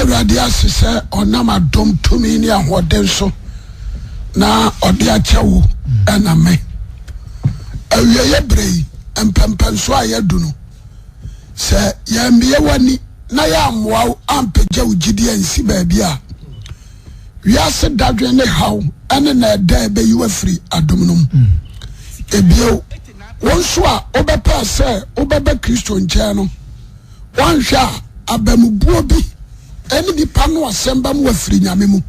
Awurade ase sɛ ɔnam adom tumi ne ahoɔden so na ɔde akyɛ wo ɛna me. Awieeɛ berɛ yi, mpɛmpɛnsoɔ a yɛadu no, sɛ yɛammie w'ani na yɛammoa wo ampagya wo gyidie ansi baabi a, wiase dadwen ne haw ne nnɛɛdɛɛ bɛyi wo afiri adom no mu. Ebio, wo nso a wobɛpɛɛ sɛ wobɛba Kristo nkyɛn no, woanhwɛ a abamubuo bi ne nipa no asɛm bɛma wafiri Nyame mu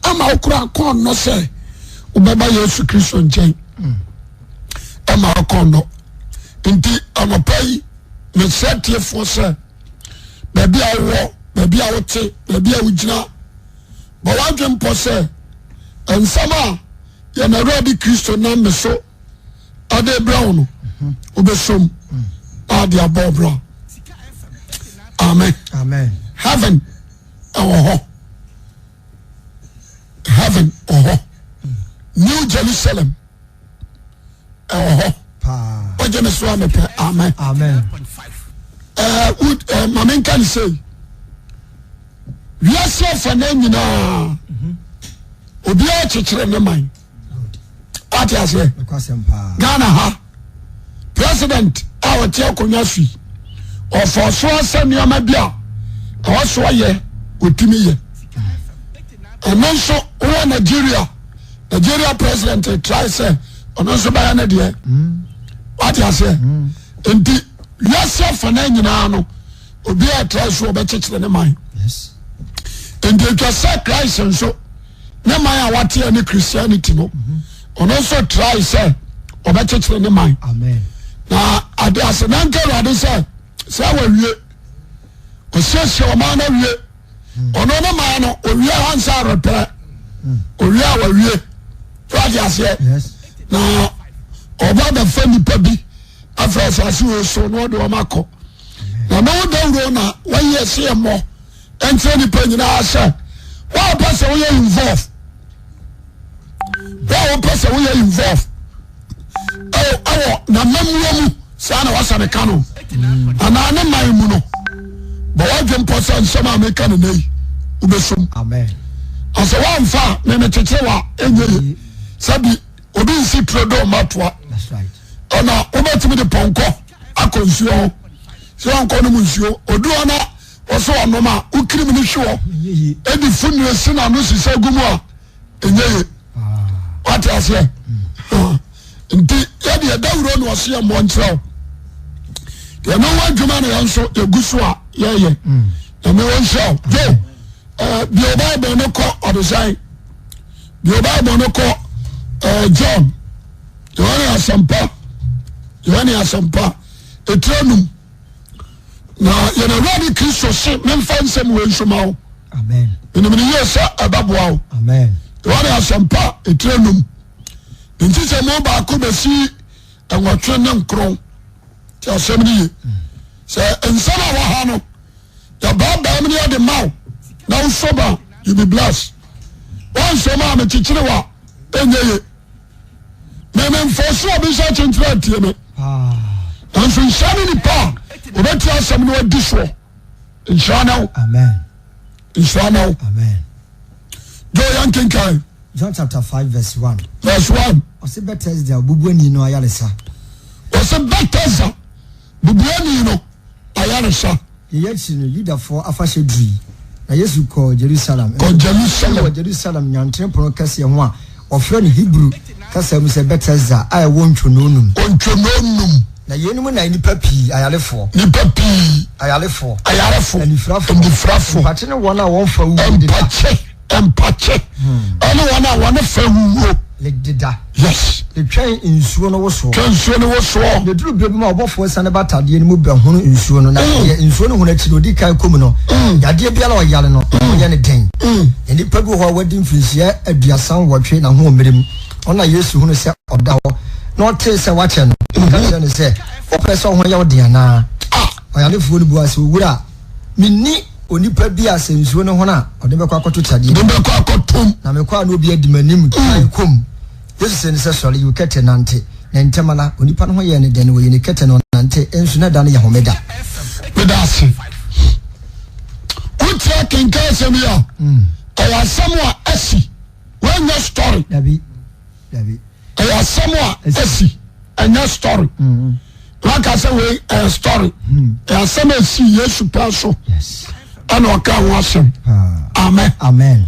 ama wo koraa kɔn nnɔ sɛ wobɛba Yesu Kristo nkyɛn ɛma wo kɔn nnɔ. Nti anɔpa yi mesrɛ tiefoɔ sɛ baabi a wowɔ, baabi a wote, baabi a wogyina, bɔ w'adwene mpɔ sɛ nsɛm a yɛn Awurade Kristo nam me so ɛde brɛ wo no wobɛsom na ade abɔ ɔbra. Amen. Amen. Heaven ɛwɔ hɔ. Heaven wɔ hɔ. New Jerusalem ɛwɔ hɔ. Wogye me so a mepɛ amen. Amen. Ɛɛ maame nka ne sei. Wiase afa na nyinaa obiara kyekyere ne man. Wate aseɛ? Ghana ha president a ɔte akonnwa so yi ɔfɔ so asɛ nneɛma bi a ɛwɔ so ɔyɛ ɔtumi yɛ. Ɛno nso wowɔ Nigeria Nigeria president try sɛ ɔno nso bɛyɛ ne deɛ. Wate aseɛ? Nti wiase afa no nyinaa no obiara try so ɔbɛkyekyere ne man. Nti atwa sɛ Christ nso ne man a wateɛ ne Christianity no ɔno nso try sɛ ɔbɛkyekyere ne man. Na ade ase na nka Awurade sɛ sɛ wawie ɔsiesie ɔman no awie ɔno ne man no owie ansa repɛ owie a wawie wate aseɛ na ɔba bɛfa nipa bi afei asase wei so na ɔde wɔn akɔ na ne wo dawuro na wɔyi ɛse yɛ mmɔ nkyerɛ nipa nyinaa sɛ wɔn a wɔpɛ sɛ woyɛ involve wɔn a wɔpɛ sɛ woyɛ involve ɛwɔ n'amammuo mu saa na wasa ne ka no anaa ne man mu no bɔ wadwe mpɔ sɛ nsɛm a meka no nɛ yi wobɛsom asɛ woamfa a memekyekyere wa ɛnyɛ ye sɛbi obi nsi turo dɛ ɔmatoa ɛna wobɛtumi de pɔnkɔ akɔ nsuo ho sɛ ɔnkɔ nom nsuo odu hɔ na wɔsɛ ɔnom a wokirim no hwe hɔ ɛde funire si n'ano sisɛ gu mu a ɛnyɛ ye wate aseɛ nti yɛde ɛdawuro na ɔse yɛ mmɔ nkyerɛ wo deɛ ne ho adwuma na yɛn nso yɛgu so a yɛyɛ na me wɔn nhyira wo jo deɛ bible no kɔ ɔde sɛn deɛ bible no kɔ John Yohane asɛmpa Yohane asɛmpa etire num na yɛn awurade Kristo se memfa nsɛm wei nso ma wo menim ne yie sɛ ɛbɛboa wo Yohane asɛmpa etire num ne nkyekyɛmu baako bɛsi nwɔtwe ne nkron ti asɛm no ye sɛ nsɛm a wɔha no yɛbaabaa mu ne yɛde ma wo na wosɔ ba you be blessed wɔnsɔ mu a mekyekyere wa ɛnyɛ ye mememfɔ so obi sɛ kyenkyere atie me nanso nhyira ne nipa a wɔbɛtie asɛm no adi soɔ nhyira ne wo nhyira ne wo jo yɛnkenkan John chapter 5 verse 1. Verse 1. Ɔsɛ Bethesda bubuani no ayaresa. Ɔsɛ Bethesda bubuani no ayaresa. Yei akyiri no, Yudafoɔ afahyɛ durui, na Yesu kɔɔ Jerusalem. Kɔ Jerusalem. Wɔ Jerusalem nyantere pono kɛseɛ ho a wɔfrɛ no Hebri kasa mu sɛ Betesda a ɛwɔ ntwonoo num. Ntwonoo num. Na yeinom na nnipa pii, ayarefoɔ. Nnipa pii. Ayarefoɔ. Ayarefoɔ. Anifirafoɔ. Anifirafoɔ. Mpakye ne wɔn a wɔn fa wuwuo deda. Mpakye, mpakye. Ɛne wɔn a wɔn fa wuwuo. Le deda. Yes. Le twɛn nsuo no wosoɔ. Twɛn nsuo no wosoɔ. Na ɛduru berɛ bi mu a ɔbɔfoɔ siane ba tadeɛ no mu bɛhono nsuo no, na deɛ nsuo no hono akyi no ɔdi kan kɔ mu no, yadeɛ biara a ɔyare no, ho yɛ no den. Na nnipa bi wɔ hɔ a wɔadi mfirinhyia 38 n'ahoɔmmerɛ mu. Ɔno na Yesu hunu sɛ ɔda hɔ, na ɔtee sɛ wakyɛ no, ɔka kyerɛɛ no sɛ, Wopɛ sɛ wo ho yɛ wo den anaa? Ɔyarefoɔ no buaa sɛ, Owura, menni onipa bi a sɛ nsuo no hono a, ɔde me bɛkɔ akɔto tadeɛ mu. De bɛkɔ akɔtom. Na mekɔ a na obi adi m'anim kan kɔ mu. Yesu see no sɛ, Sɔre, yi wo kɛtɛ nante. Na ntɛm ara, onipa no ho yɛɛ no den, na ɔyii ne kɛtɛ na ɔnante, nso na da no yɛ homeda. Meda ase. Wotie? Yɛ kenkan asɛm yi a, ɛyɛ asɛm a asi. Wɔnyɛ story. Dabi. Dabi. Ɛyɛ asɛm a asi. Ɛnyɛ story. Waka sɛ wei ɛyɛ story. Ɛyɛ asɛm a asi Yesu pɛ so. Yes. Ɛna ɔka ho asɛm. Amen. Amen.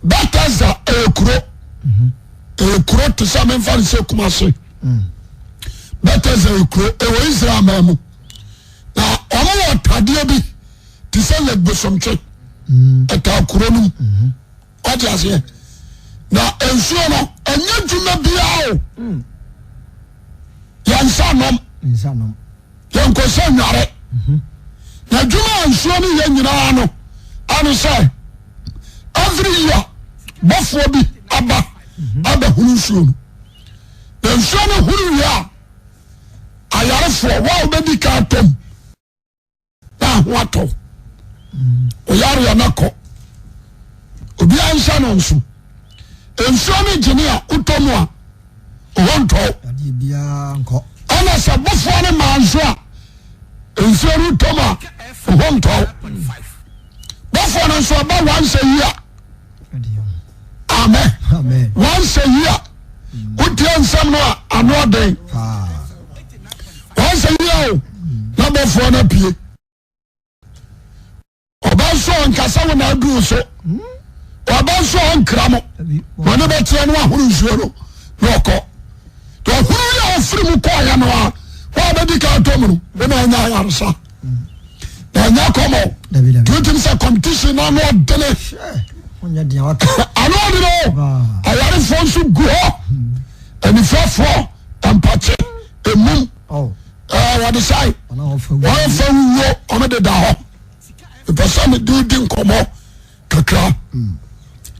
Bethesda ɛyɛ kuro. Ɛyɛ kuro te sɛ memfa no sɛ Kumasi. Bethesda yɛ kuro ɛwɔ Israel man mu. Na wɔn wɔ tadeɛ bi te sɛ Lake Bosomtwe. Ɛtaa kuro no mu. Wate aseɛ? Na nsuo no ɛnyɛ dwuma biara o. Yɛn nsa nom. Yɛn nkɔsɛ nware. Na adwuma a nsuo no yɛ nyinaa no ɛne sɛ every year bɔfoɔ bi aba abɛhunu nsuo no. Na nsuo no hunu wie a ayarefoɔ wo a wobɛdi kan atɔm na ho atɔ oyareɛ no kɔ obiara nhyɛ no nso nsuo no gyene a wotɔ mu a ɔhɔ ntɔ ɛna sɛ bofoɔ no maa nso a nsuo no tɔ mu a ɔhɔ ntɔ bofoɔ no nso ɔba once a year. Amen. Once a year. Wotie nsɛm no a ano ɔden. Once a year o na bɔfoɔ no apue. Ɔba nso ɔnkasa wo na aduru so. Ɔba nso ɔnkra mo. Wɔne bɛteɛ no ahoro nsuo no na ɔkɔ. Ɔhuru yɛ ɔfiri mu kɔɔyɛ no a wɔabɛdi ka atɔ mu no wona anya ayaresa. Na ɛnyɛ kɔmɔ. Tutum sɛ competition na ano ɔdene. Ano ɔdene o. Ayarefoɔ nso gu hɔ. Anifirafoɔ, mpakye, emum. Wɔde sae. Wɔn fa wuo, wɔn deda hɔ. Mepɛ sɛ mede di nkɔmɔ kakra.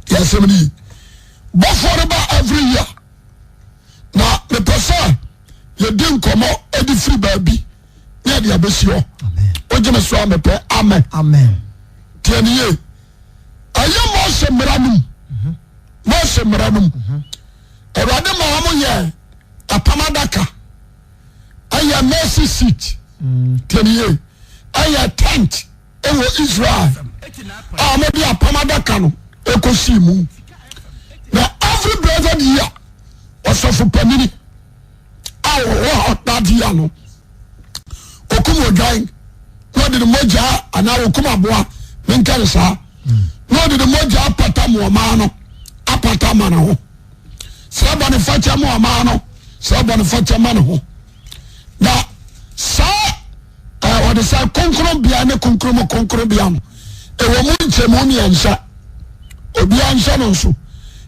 Yɛ asɛm no yi. Bɔfoɔ no ba every year. Na mepɛ sɛ yɛdi nkɔmɔ de firi baabi. Ne yɛde abɛsi hɔ. Wogye me so a mepɛ amen. Amen. Tiɛ ne yie. Ɛyɛ Mose mmara no mu. Mose mmara no mu. Awurade ma wɔn yɛ apam adaka. Ɛyɛ mercy seat. Tiɛ ne yie. Ɛyɛ tent ɛwɔ Israel a wɔde apam adaka no ɛkɔsii mu. Na every blessed year ɔsɔfo panini a ɔwɔ hɔ that year no okum odwan na ɔde ne mogya anaa okum aboa menka ne saa na ɔde ne mogya apata mu ɔmaa no apata ma ne ho sɛ ɛbɔ ne fakyɛ mu ɔmaa no sɛ ɛbɔ ne fakyɛ ma ne ho na saa ɔde sɛ kronkron bea ne kronkron mu kronkron bea no ɛwɔ mu nkyɛmu mmiɛnsa obiara nhyɛ no nso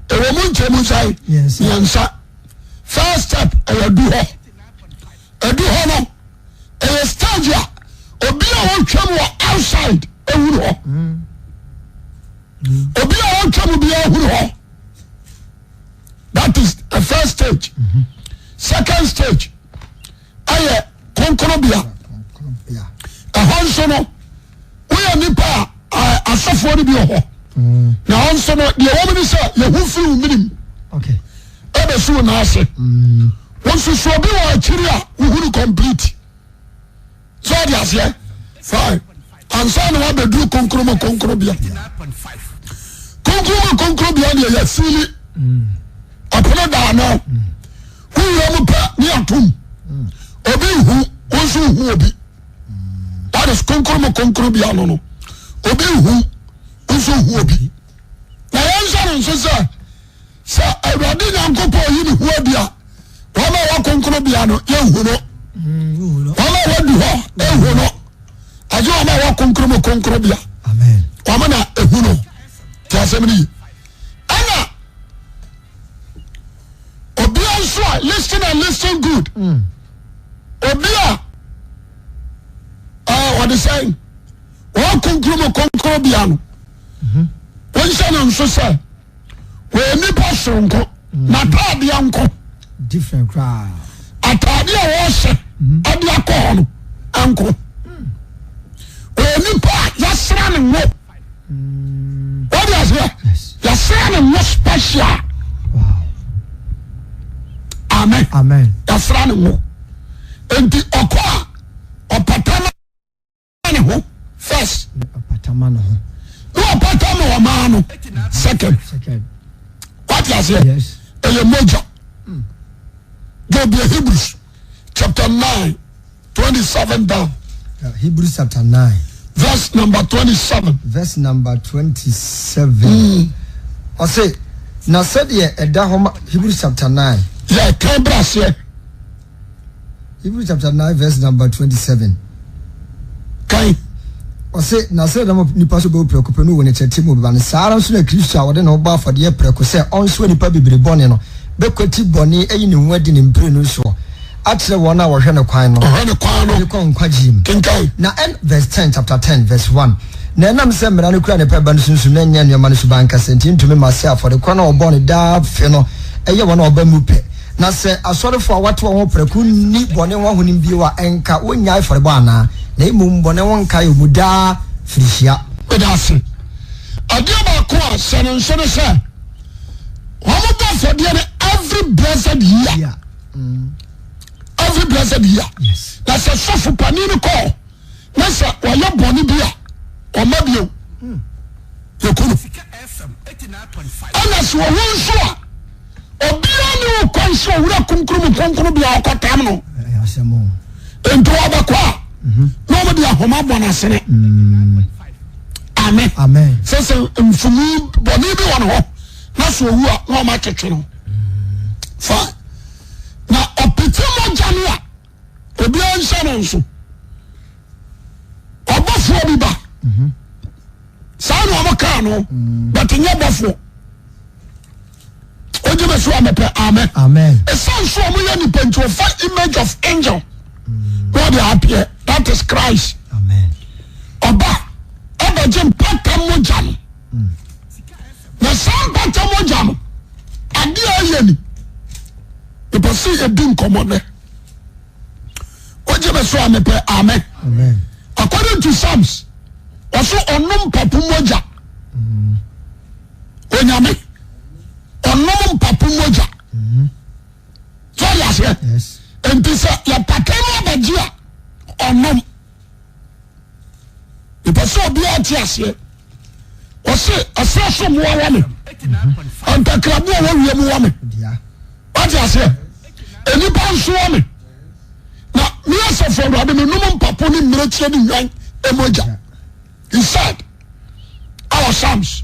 ɛwɔ mu nkyɛmu sɛ mmiɛnsa. First step ɛyɛ adu hɔ. Adu hɔ no ɛyɛ stage a obi a ɔtwam wɔ outside ehuru hɔ. Obi a ɔtwam bi ehuru hɔ. That is the first stage. Second stage ɛyɛ kronkronbea. Ɛhɔ nso no woyɛ nipa a asɔfoɔ no bi wɔ hɔ. Mm. Na ɛhɔ nso no deɛ wɔn ni sɛ yɛho firi wo minim. Ɛbɛsi wo nan ase. Mm. Wɔn nso so obi wɔ akyiri a wohunu complete. So ɔde aseɛ fine. Ansa na wabɛduru kronkron mu kronkronbea. Kronkron mu kronkronbea deɛ yɛasili. Mm. Ɔpono da ano. Wowura mu pɛ ne atom. Obi nhu, wo nso nhu obi. That is kronkron mu kronkronbea no no. Obi nhu, wo nso nhu obi. Na yɛn nsa no nso sɛ sɛ Awurade Nyankopɔn yi ne ho adi a, wɔn a wɔwɔ kronkronbea no yɛnhu no. Wɔn a wɔadu hɔ nhu no. Agye wɔn a wɔwɔ kronkron mu kronkronbea. Wɔn na ehu no. Te asɛm no yi. Ɛna obia nso a listen and listen good mm. obi a ɛɛ ɔde sɛn wɔn kunkun mu kunkun bia no mhm. wɔn hyɛ no nso sɛ wɔyɛ nipa soronko mm. na ataadeɛ nko different koraa ataadeɛ a wɔhyɛ mhm. ɛde akɔ hɔ no nko mm. wɔyɛ nipa a yɛasra ne ngo. Wọ́n aseɛ yɛsrɛ ne ngo special. Amen. Amen. Yɛsrɛ ne ngo. Nti ɔkɔ a ɔpata ma ne ho first. Ɔpata ma ne ho. ɔmaa no second. Wate aseɛ? Ɛyɛ mogya. Go be Hebrews chapter 9 27 down. Hebrews chapter 9. Verse number 27. Verse number 27. Ɔse, na sɛdeɛ ɛda hɔ ma Hebrews chapter 9. Yɛ kan bra aseɛ. Hebrews chapter 9 verse number 27. Kan. Ɔse, na sɛ dɛm nipa so bɛwu prɛko pɛ no wɔ ne kyerɛkyerɛ mu bɛba no, saa ara nso na Kristo a ɔde ne ho bɔ afɔdeɛ prɛko sɛ ɔnsoa nnipa bebree bɔne no, bɛkwati bɔne ayi ne ho adi ne mprenu soɔ akyerɛ wɔn a wɔhwɛ no kwan no, Ɔhwɛ ne kwan no. de kɔ nkwagyeɛ mu. Kenkan. Na ɛn, verse 10, chapter 10, verse 1. Na ɛnam sɛ Mmara no kura nnepa ba no sunsum na ɛnyɛ nneɛma no suban ankasa nti, entumi mma sɛ afɔre korɔ no a wɔbɔɔ no daa afe no yɛ wɔn a wɔba mu pɛ. Na sɛ asɔrefo a wɔatew wɔn ho prɛko nni bɔne ho ahonim bio a, ɛnka wonnyae afɔrebɔ anaa? Na mmom bɔne ho nkae wɔ mu daa firihyia. Meda ase. Adeɛ baako a hyɛ no nso ne sɛ, wɔbɔ afɔdeɛ no every blessed year. Every blessed year. Na sɛ sɔfo panin no kɔɔ na sɛ wɔyɛ bɔne bi a, ɔma bio. Yɛku no. Ɛna sɛ ɔwu nso a, obiara ne wo kwan sɛ owura kronkron mu kronkron bia ɔkɔtam no. Nti wɔbɛkɔ a na wɔn de ahoma bɔ n'asene. Amen. Sɛ sɛ mfumu bɔne bi wɔ ne hɔ na sɛ owu a na wɔn atwetwe no. Fine. Na ɔpete mogya no a obiara nhyɛ no nso. Ɔbɔfoɔ bi ba. Saa na wɔn kaa no but nyɛ bɔfoɔ. Ogye me so a mepɛ amen. Amen. Ɛsan so wɔn yɛ nipa nti wɔfa image of angel. Na wɔde appear that is Christ. Amen. Ɔba ɛbɛgye mpata mogya no. Na saa mpata mogya no adeɛ a ɛyɛ ni. Mepɛ sɛ yɛdi nkɔmmɔ nɛ. Wogye me so a mepɛ amen. Amen. According to Psalms, ɔso ɔnom mpapo mogya. Onyame ɔnom mpapo mogya. So ɔde aseɛ. Nti sɛ yɛpata no abɛgye a ɔnom. Mepɛ sɛ obiara te aseɛ. Ɔse ɛserɛ so mmoa wɔ me. Ntakraboa wɔ wiem wɔ me. Wate aseɛ? Nnipa nso wɔ me. Na me asafo awurade menom mpapo ne mmirekyie ne nnwan mogya. He said, our Psalms.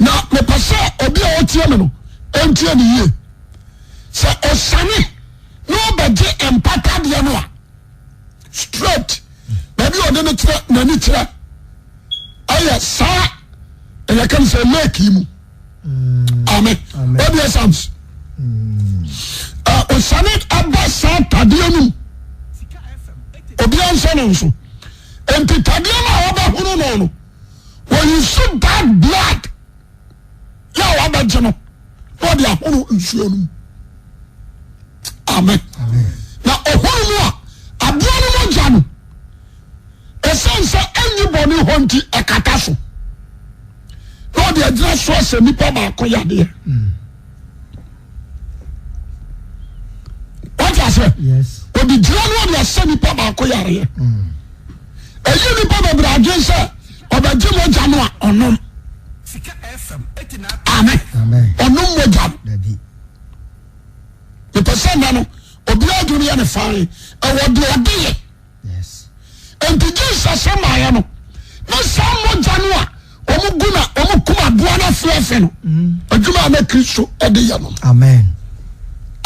Na mepɛ sɛ obi a ɔtie me no ɛntie ne yie. Sɛ ɔsane na ɔbɛgye mpata deɛ no a straight baabi a ɔde no kyerɛ n'ani kyerɛ ɛyɛ saa ɛyɛ kan sɛ lake yi mu. Amen. Obi Psalms. Ɔsane aba saa tadeɛ no mu. Obi anhyɛ no nso. Nti tadeɛ no a wɔbɛhono no no, wɔyi so that blood yɛ a wɔabɛgye no na wɔde ahono nsuo no mu. Amen. Na ɔhono mu a aboa no mogya no ɛsiane sɛ ɛnyi bɔne hɔ nti ɛkata so na ɔde agyina so asɛ nipa baako yadeɛ. Wate aseɛ? Ɔde gyina no ɔde asɛ nipa baako yareɛ. Ɛyi nipa bebree adwene sɛ ɔbɛgye mogya no a ɔnom. Amen. Ɔnom mogya no. Mepɛ sɛ nna no obiara adwene yɛ ne fan ɛwɔ deɛ ɔde yɛ. Nti Jesus maayɛ no ne saa mogya no a wɔn gu na wɔn kum aboa no afeafe no adwuma a na Kristo de yɛ no. Amen.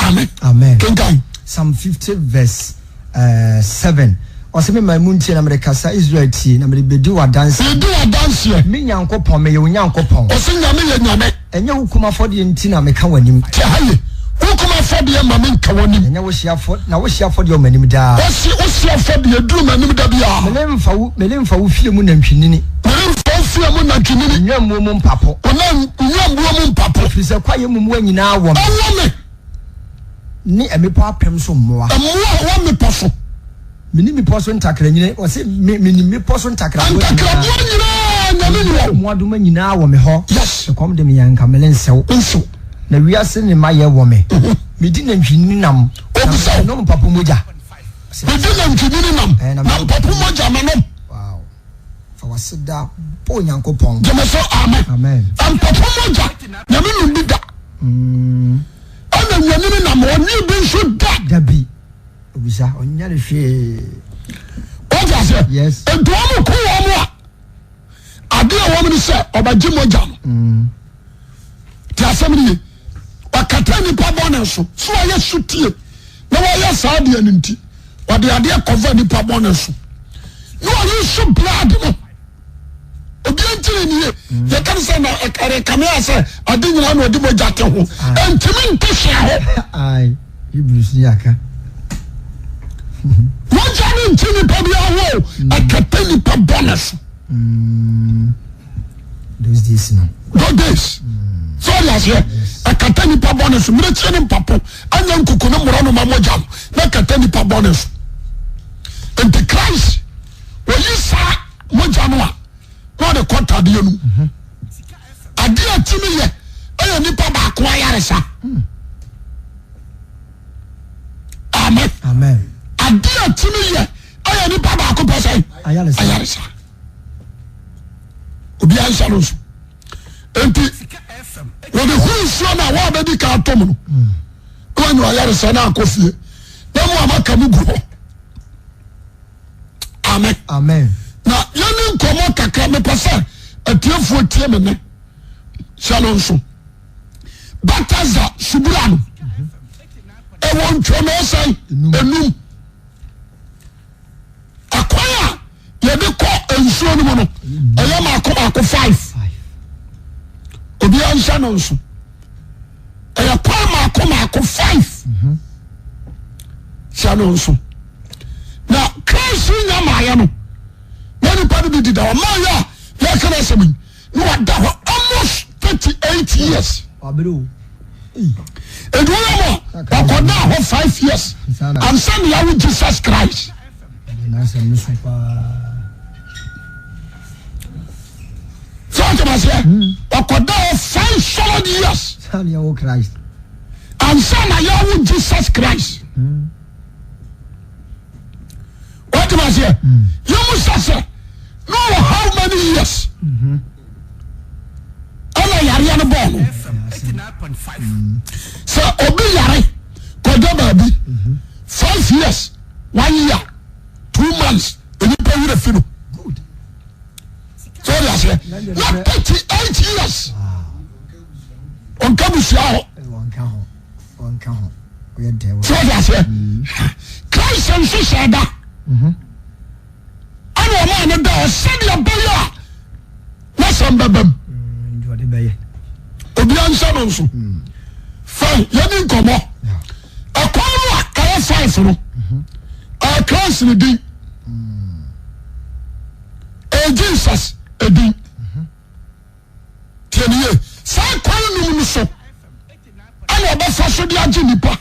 Amen. Amen. Kenkan. Psalm 50 verse 7. Ɔsɛ me man mu ntie na mede kasa Israel tie na mede bedi w'adanseɛ. Medi w'adanseɛ. Me Nyankopɔn meyɛ wo Nyankopɔn. Ɔsɛ Nyame yɛ Nyame. Ɛnyɛ wo kum afɔdeɛ nti na meka w'anim. Tie ha ye, wo kum afɔdeɛ ma menka w'anim. Ɛnyɛ wo hyeɛ afɔ, na wo hyeɛ afɔdeɛ wɔ m'anim daa. Ɔse wo hyeɛ afɔdeɛ duru m'anim da biara. Meremfa wo, meremfa wo fie mu nantwinini. Meremfa wo fie mu nantwinini. Nnwammuo mu mpapo. Wo na nnwammuo mu mpapo. Ɛfiri sɛ kwaeɛ mu mmoa nyinaa wɔ me. Ɛwɔ me. Ne mmepɔ apem so mmoa. Mmoa a ɛwɔ mmepɔ so. Menim mmepɔ so ntakra nyina, ɔse me, menim mmepɔ so ntakraboa nyinaa. Ntakraboa nyinaa, Nyame ni wɔn. Mmoadoma nyinaa wɔ me hɔ. Yes. Ɛkɔm de me a, nka merensɛ wo. Nso. Na wiase ne mayɛ wɔ me. Medi nantwinini nam. Obisa wo. Na menom mpapo mogya. Medi nantwinini nam. Eh, na Na mpapo mogya menom. Wow. Fa waseda bɔ Onyankopɔn. Gyeme so amen. Amen. Mpapo mogya nyame nom bi da. Ɛna nwanini nam ɔnye bi nso da. Dabi. Obisa ɔnyɛ ne hwee. Wọ́n aseɛ. Yes. Nti wɔn ko wɔn a adeɛ a wɔn ni sɛ ɔbɛgye mogya no. Ti asɛm ni ye. Ɔkata nipa bɔne so so wɔyɛ sotie na wɔyɛ saa adeɛ no nti wɔde adeɛ kɔva nipa bɔne so na wɔyi so blood no. Obi ntiri ni ye. Yɛka ne sɛ na ɛkame a sɛ ade nyinaa na ɔde mogya te ho. Ntumi nte hwee ho. Aye. Hebrews ni aka. Mogya no nte nipa bi aho ɛkata nipa bɔne so. Those days no. Those days. So ɔde aseɛ ɛkata nipa bɔne so mmirekyie ne mpapo anya nkuku ne mmorɔnoma mogya no na ɛkata nipa bɔne so. Nti Christ oyi saa mogya no a na ɔde kɔ tadeɛ no mu. Adeɛ a tumi yɛ ɛyɛ nipa baako ayaresa. Amen. Amen. Adeɛ a tumi yɛ ɛyɛ nipa baako pɛ sɛ ayaresa. Ayaresa. Obiara nhyɛ no nso. Nti wɔde hu nsuo no a wɔabɛdi ka atom no na wɔanya ayaresa na akɔ fie na mu a maka mu gu hɔ. Amen. Amen. Na yɛne nkɔmmɔ kakra mepɛ sɛ atiefoɔ tie me ne hyɛ no nso. Bethesda subura no ɛwɔ ntwonoo sɛn enum. Akwan a yɛde kɔ nsuo no mu no ɛyɛ mako mako five. Obiara nhyɛ no nso. Ɛyɛ kwan mako mako five. Hyɛ no nso. Na Christ nya maayɛ no na nipa no bi dida ɔmaayɛ a yɛka no asɛm yi na wada hɔ almost 38 years. Ɛdi wɔn mu a ɔkɔda hɔ 5 years ansa na yɛawo Jesus Christ. Sɛ ɔte ma seɛ ɔkɔda hɔ 5 solid years ansa na yɛawo Jesus Christ. Ɔte ma seɛ yɛmu sɛ sɛ na ɔwɔ how many years ɛna yareɛ no bɔɔ no. Sɛ obi yare kɔda baabi 5 years one year 2 months nipa werɛ fi no. Sɛ ɔde aseɛ na 38 years ɔnka busua hɔ. Sɛ ɔde aseɛ Christ nso hyɛ da ɛna ɔmaa no da hɔ sɛdeɛ ɛbɛyɛ a n'asɛm bɛba mu. Obiara nhyɛ no nso. Fine, yɛni nkɔmmɔ. Ɛkwan no a ɛyɛ five no, ɛyɛ Christ ne din. Ɛyɛ Jesus edin. Tie ne yie. Saa kwan num no so ɛna ɔbɛfa so de agye nipa.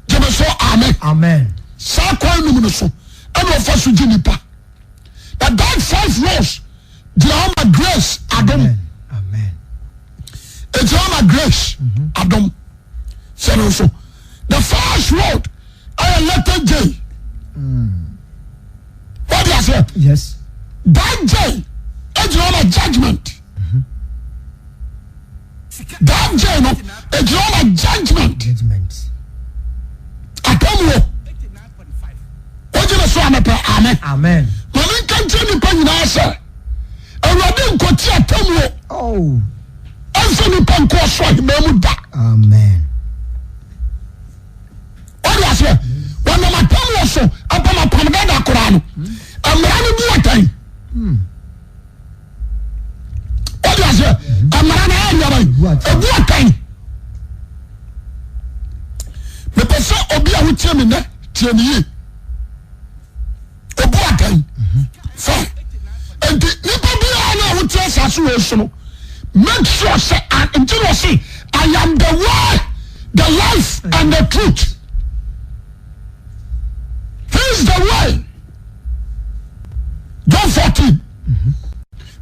Gyeme so amen. Amen. Saa kwan num no so ɛna ɔfa so gye nipa. Na that five laws gyina hɔ ma grace adom. Amen. Egyina hɔ ma grace adom. Sɛ no nso. The first word ɛyɛ letter J. What do you say? Yes. That J egyina hɔ ma judgment. That J no egyina hɔ ma judgment. Judgment. Atemmuo. Wogyina so anɔpɛ amen. Amen. Ma menka nkyerɛ nnipa nyinaa sɛ Awurade nkɔti atemmuo. Oh. Ɛmfa nnipa nkɔ ɔsoro ahemman mu da. Amen. Wode aseɛ wɔnam atemmuo so apam apam dada koraa no mmara no bu atɛn. Wode aseɛ mmara no ayɛ nneɛma ebu atɛn. Mepɛ sɛ obi a wotie me nnɛ tie me yie. Obu atɛn. Fine. Nti nipa biara no a wote asase wei so no make sure sɛ nti na ɔse I am the way, the life and the truth. He is the way. John 14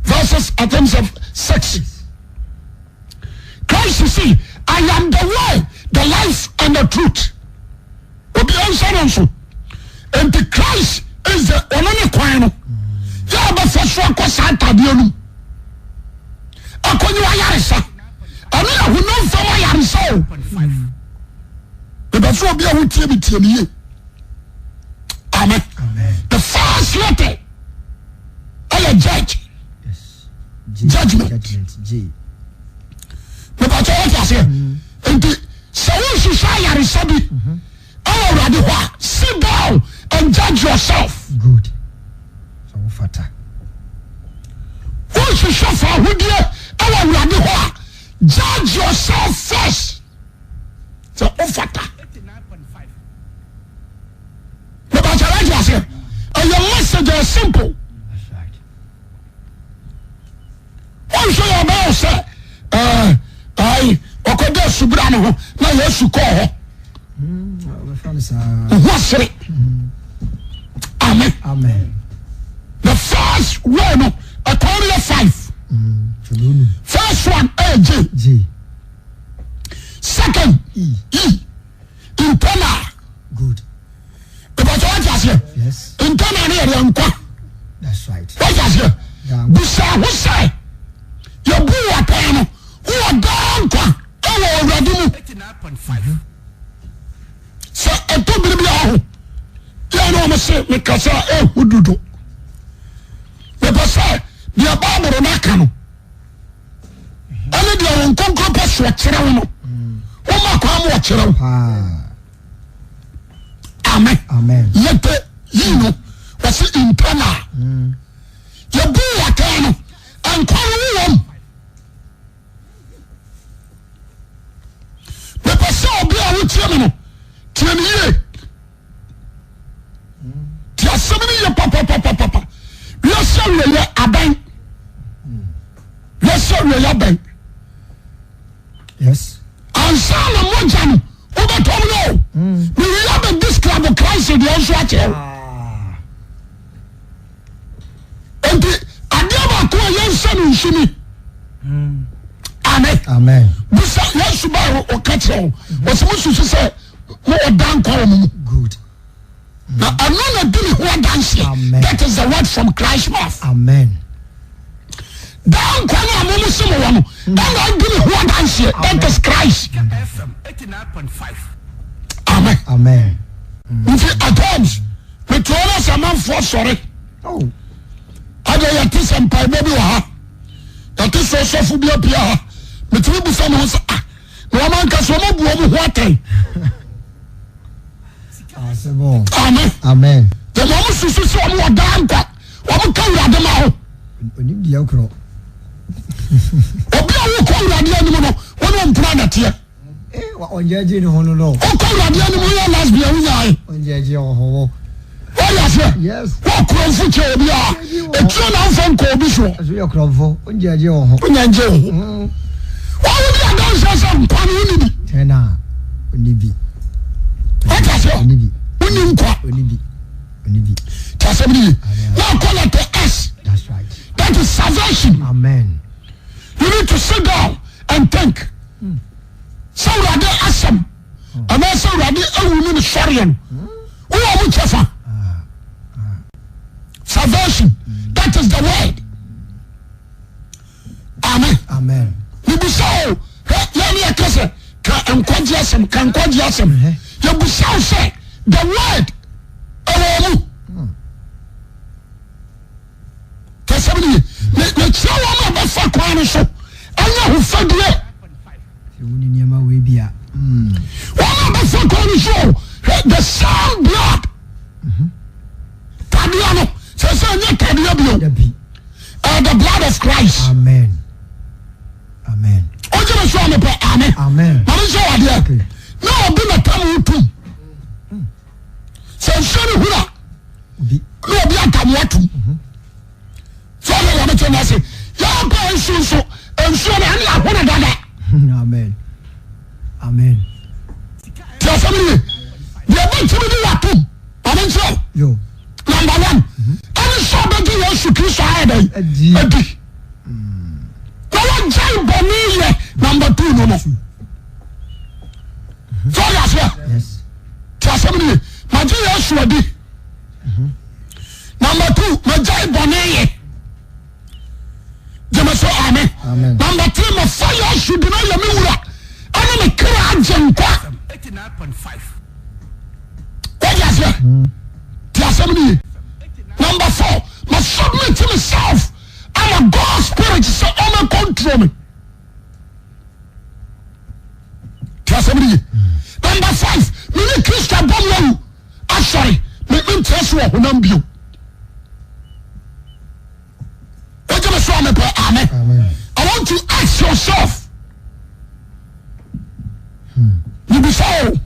verses I think 6. Christ say I am the way, the life and the truth. Obiara nsa no nso. Nti Christ is the ɔno ne kwan no. Yɛ a wobɛfa so akɔ saa ntadeɛ no mu akɔnyi w'ayaresa. Ɛno yɛ honam fam ayaresa o. Mepɛ sɛ obi a wotie me tie me yie. Amen. The first letter ɛyɛ judge. Judgment. Mepɛ sɛ wɔte aseɛ. Nti sɛ wohwehwɛ ayaresa bi ɛwɔ Awurade hɔ a, sit down and judge yourself. Good. Sɛ wofata. Wohwehwɛ fahodie ɛwɔ Awurade hɔ a, judge yourself first. Sɛ wofata. Mepɛ sɛ wɔte aseɛ. Ɛyɛ message ɛyɛ simple. That's right. Wɔnhwɛ yɛ ɔbɛyɛ sɛ ɛɛ ayi ɔkɔda asubura no ho na Yesu kɔɔ hɔ. Ohu asere. Amen. Amen. The first way no ɛkɔn no yɛ five. First one ɛyɛ J. J. Second E. E. Internal. Good. Ìbàtí wọ́n ti aseɛ. Yes. Internal ni yɛ deɛ nkwa. That's right. Wọ́n ti aseɛ. Bisa ho sɛ yɛbu wɔ atɛn no wowɔ daa nkwa ɛwɔ Awurade mu. Sɛ ɛtɔ bere bi aho yɛn na wɔn se mekasa ehu dodo. Mepɛ sɛ deɛ Baabolo no aka no ɛne deɛ wɔn nkonkron pɛ so ɔkyerɛ wo no wɔma kwan ma ɔkyerɛ wo. Amen. Amen. Yɛpɛ yi no wɔsi internal. Yɛbu atɛn no nkwa no wɔ mu. Mepɛ sɛ obi a wotie me no tie me yie. Tie asɛm no yie papapapapa. Wiase awieɛ abɛn. Wiase awieɛ abɛn. Yes. Ansa na mogya no wobɛtɔ mu no. Mewie abɛ describe Christ deɛ nso akyerɛ wo. Ah. Nti adeɛ baako a yɛnhyɛ no nso ni. Amen. Amen. Bisa Yesu ba ɔka kyerɛ wo. Ɔsɛ mo susu sɛ mo ɔda nkwa wɔ mo mu. Good. Na ɛno na di ne ho adanseɛ. Amen. That is the word from Christ mouth. Amen. Daa nkwa no a mo mo se mo wɔ no, ɛna adi ne ho adanseɛ. That is Christ. Amen. Amen. Nti at times mete hɔ na sɛ amanfoɔ sɔre. Oh. Ɛdeɛ yɛte sɛ mpaebɔ bi wɔ ha. Yɛte sɛ ɔsɔfo bi apia ha. Metumi bisa me ho sɛ ah na wɔn ankasa wɔn abu wɔn ho atɛn. Amen. Amen. Yɛn wɔn susu sɛ wɔn wɔ daa nkwa. Wɔn ka wurade ma ho. Onim deɛ korɔ. Obi a wokɔ wurade anim no wɔn wɔn mpena nɛteɛ. Ɔngyɛgye ne ho no no. Wokɔ wurade anim woyɛ lesbian wonyae. Ɔngyɛgye ɔhɔwɔ. Wɔyɛ aseɛ. Yes. Wɔ kurɔnfo kyɛ obi a etuo na nfa nkɔ obi soɔ. Ɛso yɛ kurɔnfo ɔngyɛgye ɔho. Ɔngyɛgye ɔho. Wɔn di adanseɛ sɛ nkwa no wonni bi. Tɛn a onni bi. Wɔte aseɛ. Onni bi. Wonni nkwa. Onni bi. Onni bi. Te asɛm no ye. Na akɔ letter S. That's right. That is salvation. Amen. You need to sit down and think. Sɛ Awurade asɛm anaasɛ Awurade awu ne ne sɔreɛ no, wowɔ mo kyɛfa. Salvation, that is the word. Amen. Amen. Mebisa o, yɛn ne yɛka sɛ ka nkwagye asɛm, ka nkwagye asɛm. Yɛbisa o sɛ the word ɛwɔ mu. Kɛsɛm no ye. Mekyerɛ wɔn a bɛfa kwan no so ɛnyɛ ahofadie. Wɔn a bɛfa kwan no so the same blood. Tadeɛ no sɛ sɛ ɛnyɛ tadeɛ bio. The blood of Christ. Amen. Amen. Ɔgye me so a mepɛ amen. Amen. Maame nhyɛ wɔ adeɛ. Na obi na tam wo tum. Sɛ nsuo no huru a na obi atam wo atum. Sɛ ɔyɛ wɔn kyɛn ase. Yɛn pɛ nsuo nso nsuo no ɛne ahono dada. Amen. Amen. Tí a sɛm ni deɛ bɛtumi de watom maame nkyerɛ Yo. Number one ɛne sɛ ɔbɛgye Yesu Kristo ayɛ dɛn adi na wagyae bɔne yɛ number two no. Sɛ ɔde aseɛ tí a sɛm ni magye Yesu adi number two magyae bɔne yɛ. Number three, mafa Yesu de no ayɛ me wura ɛne me kra agye nkwa. Wọ́n aseɛ ti asɛm ni yie. Number four, ma submit myself ama God spirit sɛ ɔmɛ control me. Ti asɛm ni yie. Number five, me ne Kristo abɔ mu awu asɔre me me nkyerɛ so wɔ honam bio. Wogye me so a mepɛ amen. I want to ask yourself. Mebisa o.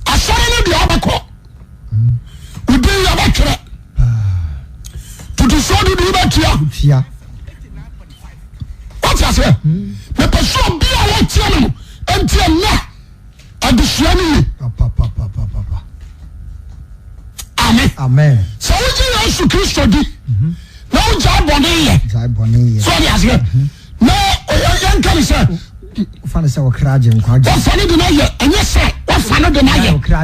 Asɔre no deɛ ɔbɛkɔ. Wodin yɛbɛtwerɛ. Tutusuo dudu wobɛtua. Wate aseɛ? Mepɛ sɛ obi a wɔtie me no nti ɛnnɛ adesua no ye. Amen. Sɛ wogye Yesu Kristo di na wogyae bɔne yɛ. So ɔde aseɛ mhm. na yɛnka ne sɛ wofa no sɛ wɔkra agye nkwa wɔfa no de no ayɛ ɛnyɛ sɛ wɔfa no de no ayɛ wɔkra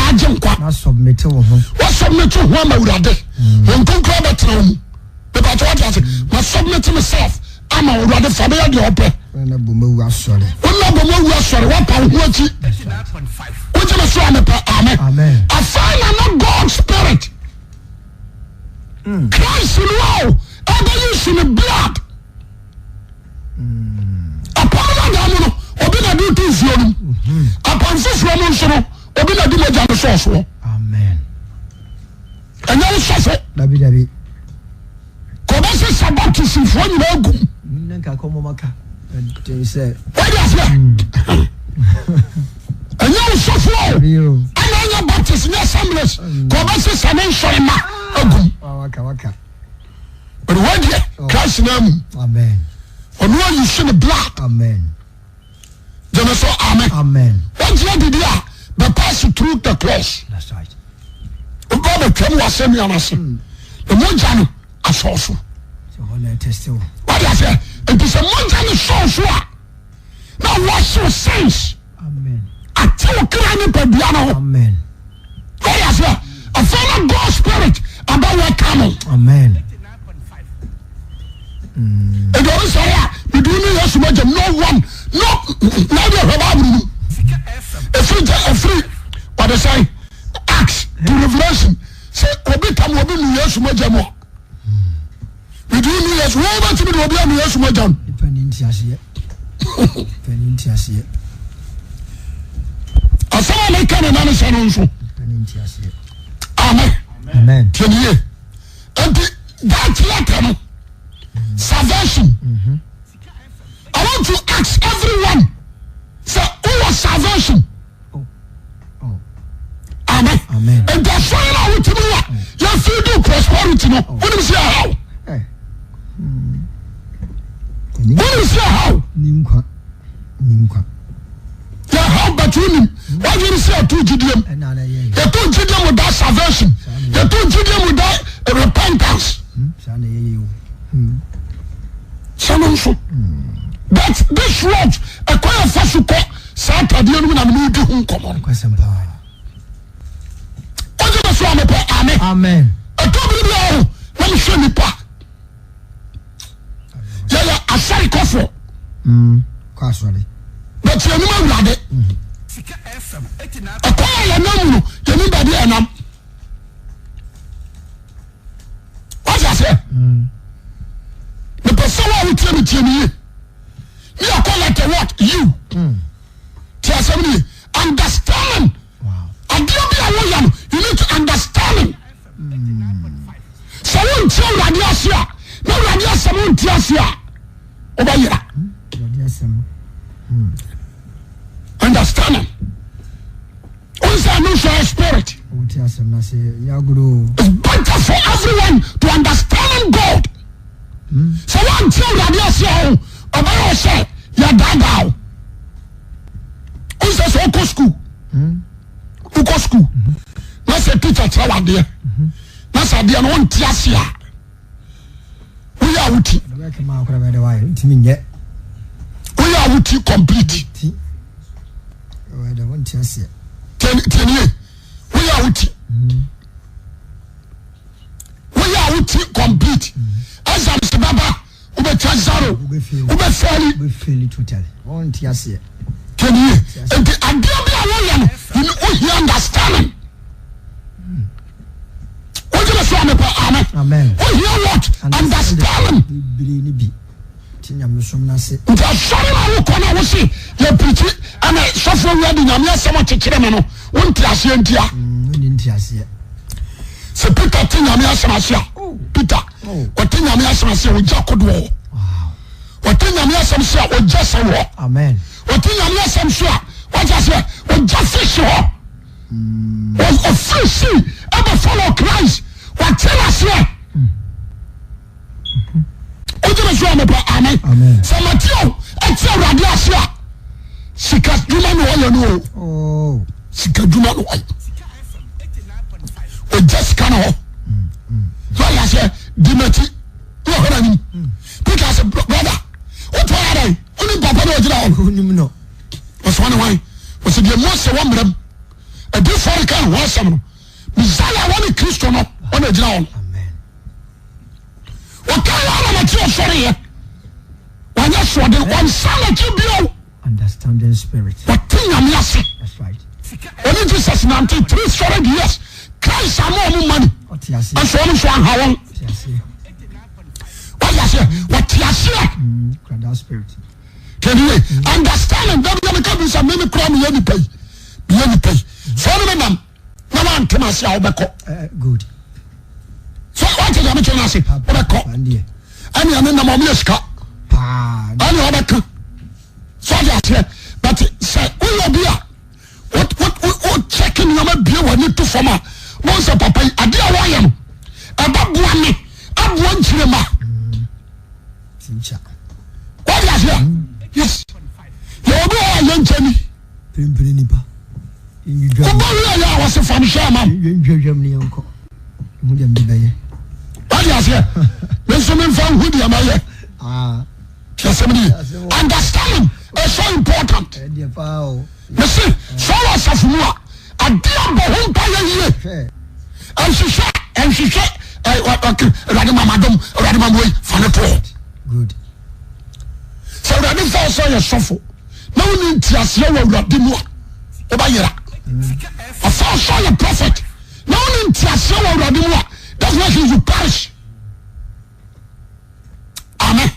agye nkwa na submit wo ho wɔsubmit ho ama awurade mm. wɔn nkonkoro bɛtena wo mu mepatɛ wɔte ase ma submit myself ama awurade fa bɛyɛ deɛ ɔpɛ wona bɔ mawu asɔre wona bɔ mawu asɔre woapa wo ho akyi wogye me so a mepɛ amen afei na na God spirit mm. Christ no o ɛbɛyi su ne blood mm. apam no adaa mu no obi na de to nsuo no mu mm-hmm. apam foforɔ mu nso no obi na de mogya no sɔɔsoɔ ɛnyɛ wo sɔfo dabi dabi kɔbɛ sɛ sɛ baptistfoɔ nyinaa gum wode aseɛ ɛnyɛ wo sɔfo o ɛna ɛnyɛ baptist nyɛ assemblies kɔbɛ sɛ sɛ ne nsɔre ma agum but wadeɛ Christ na mu ɔno ayi so ne blood gyeme so amen wagye adidi a bɛ pass through the cross wobɛ bɛtwam wɔ asɛnnua no ase hmm. na mogya no asɔɔ so wade aseɛ nti sɛ mogya no sɔɔ so a na wɔhyew sins ate wo kra ne padua no ho wade aseɛ afei na God spirit abɛ wɔ ka no amen Ebi ɔno sɔre a mede wo ne Yesu mogya mu no one no na ɛde ɔhwɛ Bible no mu efiri gya efiri ɔde sɛn Acts to Revelation sɛ obi tam obi nu Yesu mogya mu a mede wo ne Yesu wɔn bɛtumi de obi anu Yesu mogya mu. Asɛm a meka ne nan sɛ no nso. Amen. Tiɛ ni yie. Nti that letter no salvation. Mm-hmm. I want to ask everyone sɛ wowɔ salvation. Oh. Oh. Amen. Amen. Nti asɔre no a wotumi wa yɛfiri do prosperity no oh. wonim sɛ ɛhaw. Eh. Hmm. Wonim sɛ ɛhaw. Yɛhaw but wonim wadwene sɛ yɛto gyidie mu yɛto gyidie mu da salvation yɛto gyidie mu da repentance sɛ no nso but this world ɛkwan yɛ fa so kɔ saa atadeɛ no mu na mene wodi ho nkɔmmɔ no wogye me so a mepɛ amen ɛtɔ bere bi a ho na mehwɛ nipa yɛyɛ asɔre kɔfoɔ mm, kɔ asɔre but yɛnim awurade ɛkwan a yɛnam mu no yɛnim baabi a yɛnam wate aseɛ mm. mepɛ sɛ wo a wotie me tie me yie ne yɛkɔ letter what you mm. te asɛm no ye understanding adeɛ bi a woyɛ no you need to understanding sɛ wonte awurade ase a na awurade asɛm wonte ase a wobɛyera understanding wonsɛ ɛno nso yɛ spirit it's better for everyone to understanding God sɛ wonte awurade ase a o ɔbɛyɛ wo sɛ yɛdaadaa wo wonsɛ sɛ wokɔ school wokɔ sukuu na sɛ teacher kyerɛ wadeɛ na sɛ adeɛ no wonte ase a woyɛ a woti woyɛ a woti complete tiɛnie woyɛ a woti woyɛ a woti complete exams bɛba. Wobɛtwa zero. Wobɛfɛli. Wobɛfɛli totally. Wɔnte aseɛ. Tiɛniye. Nti adeɛ bi a woyɛ no, wohia understanding. Wogyina so a mepɛ amen. Wohia what? Understanding. Bebree ne bi. Ti nyamesom no ase. Nti asɔre na wokɔ no a wose yɛ pirikyi ɛna sɔfo awia de nyame asɛm ɔkyekyere me no wonte aseɛ ntia. Wonni nte aseɛ. Sɛ Peter te nyame asɛm ase a oh. Peter oh. ɔte nyame asɛm ase a ɔgya kodoɔ hɔ. Ɔte nyame asɛm se a ɔgya sɛw hɔ. Ɔte nyame asɛm so a wagya sɛ ɔgya fish hɔ. Ɔfiri sea ɛbɛ follow Christ wate aseɛ. Wogyeme so a mepɛ amen. Sɛ Mateo ɛte awurade ase a sika dwuma na ɔyɛ no o. Oh. Sika dwuma na ɔyɛ. Ɔgya sika no hɔ. Na ɔyɛ aseɛ di m'akyi na ɔhwɛ n'anim. Peter sɛ brother wotɔ yɛ dɛn wonim papa na ɔgyina hɔ no. Ɔsɛ ɔne hwan? Ɔsɛ deɛ Mose wɔ mmerɛm adiyifoɔ reka ne ho asɛm no, Mesaia wɔne Kristo no ɔna gyina hɔ no. Ɔka yɛ ara n'akyi ɔsɔreeɛ. Wanyɛ soɔden, ɔnsan n'akyi bio. Understanding spirit. Ɔte Nyame ase. That's right. Ɔne Jesus nante three solid years. Christ ama ɔmo money. Ɔte ase. Nso ɔmo nso anha wɔn. Ɔte ase. Ɔte aseɛ. Ɔte aseɛ. Kura that spirit. Kɛniye understanding dabi yɛ meka bi sɛ meme kura meyɛ nipa yi meyɛ nipa yi sɛ ɔne me nam na wantem ase a wobɛkɔ. Eh, good. So wate deɛ mekyerɛ no ase wobɛkɔ ɛne ɛne nam ɔmo yɛ sika ɛne ɔbɛka so ɔde aseɛ but sɛ woyɛ obi a wo check nneɛma bie w'ani to fam a wɔn sɛ papa yi adeɛ a wɔyɛ no ɛbɛboa me aboa nkyerɛ ma. Wọ́n aseɛ yes yɛ obi wɔ hɔ a yɛn nkyɛn ni. Pirempire nipa. Wobɔ wia yɛ a wɔsi fam hyɛ ama. Nhwehwɛm ni yɛn kɔ. Hu deɛ mi bɛyɛ. Wọ́n aseɛ mi nso mi nfa nhu deɛ ma yɛ. Tí a sɛm ni understanding is so important. Mesi sɛ ɔwɔ asafo mu a ade abɔ ho mpa yɛ yie. Nhwehwɛ nhwehwɛ awurade ma madom awurade ma wei fa no to hɔ. Good. Sɛ awurade fa sɛ ɔyɛ sɔfo na wonni nteaseɛ wɔ awurade mu a wobɛyera. Ɔfa sɛ ɔyɛ prophet na wonni nteaseɛ wɔ awurade mu a that's why he you perish. Amen.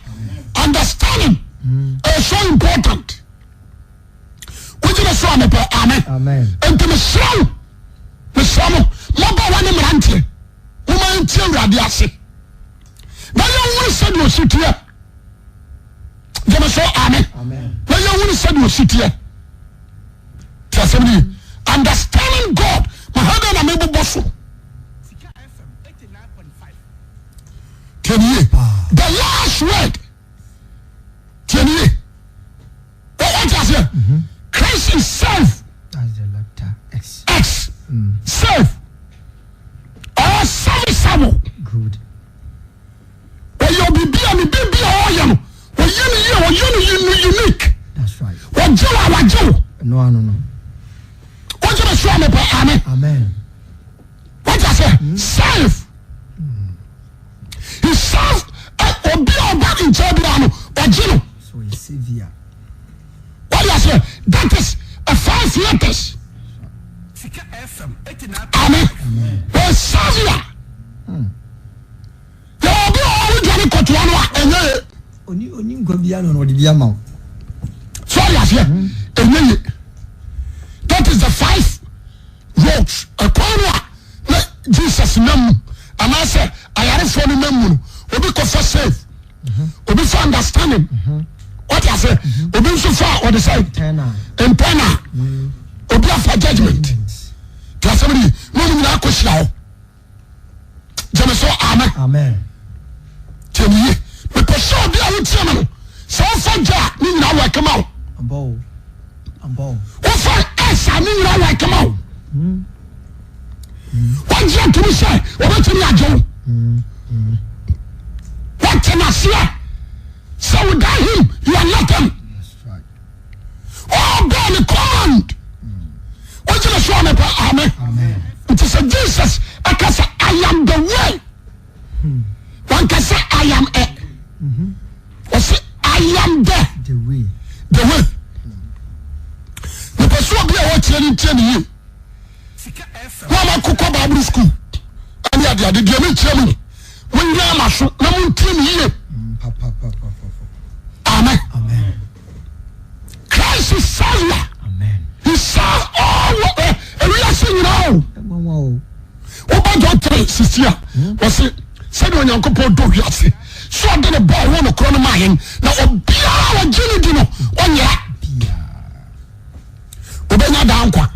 Understanding is so important. Wogyina so a mepɛ amen. Nti mesrɛ wo mesrɛ mo mmabaawa ne mmeranteɛ moma yɛntie awurade ase na yɛnhunu sɛdeɛ ɔsi teɛ. Gyeme so amen. Na yɛnhunu sɛdeɛ ɔsi teɛ. Te asɛm no ye. Understanding God mahada na mebobɔ so. Tiɛniye. The last word. Tiɛniye. Wọ́n ti aseɛ. Christ is safe. That's the letter X. X. Safe. Or serviceable. Good. Ɔyɛ obibi a ne bibi a ɔyɛ no ɔyɛ no yie ɔyɛ no unique. That's right. Ɔgye wo a wagye wo. Ɛno ano no. Wogye me so a mepɛ amen. Amen. Wọ́n ti aseɛ safe. He serve obi a ɔba ne nkyɛn biara no ɔgye no. So ɔyɛ savior. Wọ́n ti aseɛ that is a five letters. Amen. Ɔyɛ savior. Yɛ obi a ɔwɔ dwane kɔtoa no a ɛnyɛ ye. Oni oni nkwa biara na ɔde bi ama wo. So ɔde aseɛ ɛnyɛ ye. That is the five roads ɛkwan no a na Jesus nam mu anaasɛ ayarefoɔ no nam mu no obi kɔfa save obi fa understanding ɔde aseɛ obi nso fa ɔde sɛ internal obi afa judgement tí a sɛm ni na ɔmo nyinaa kɔ hyia hɔ. Gyeme so amen. Tie me yie. Mepɛ sɛ obi a wotie me no sɛ wofa gya a ne nyinaa wɔ ɛkama wo. Wofa S a ne nyinaa wɔ ɛkama wo. Wagye atom sɛ wɔbɛtumi agye wo. Wote n'aseɛ sɛ without him you are nothing. Ɔbɛɛ ne command. Wogyina so anɔpa amen. Nti sɛ Jesus ɛka sɛ I am the way. Wanka sɛ I am a. am the The way. The way. Mepɛ sɛ obi a wɔtie no ntie ne yie. Mo a moakokɔ Bible school ɛne adeade deɛ mekyerɛ mu monyɛ ama so na montie ne yie. Amen. Amen. Christ is Savior. Amen. He serve all ewiase nyinaa o. Ɛnwanwa o. Woba John 3 sisi a wɔse sɛdeɛ Onyankopɔn dɔ wiase sɛ ɔde ne ba ɔwɔ no korɔ no maa yɛn na obiara a ɔgye no di no ɔnyera obɛnya daa nkwa.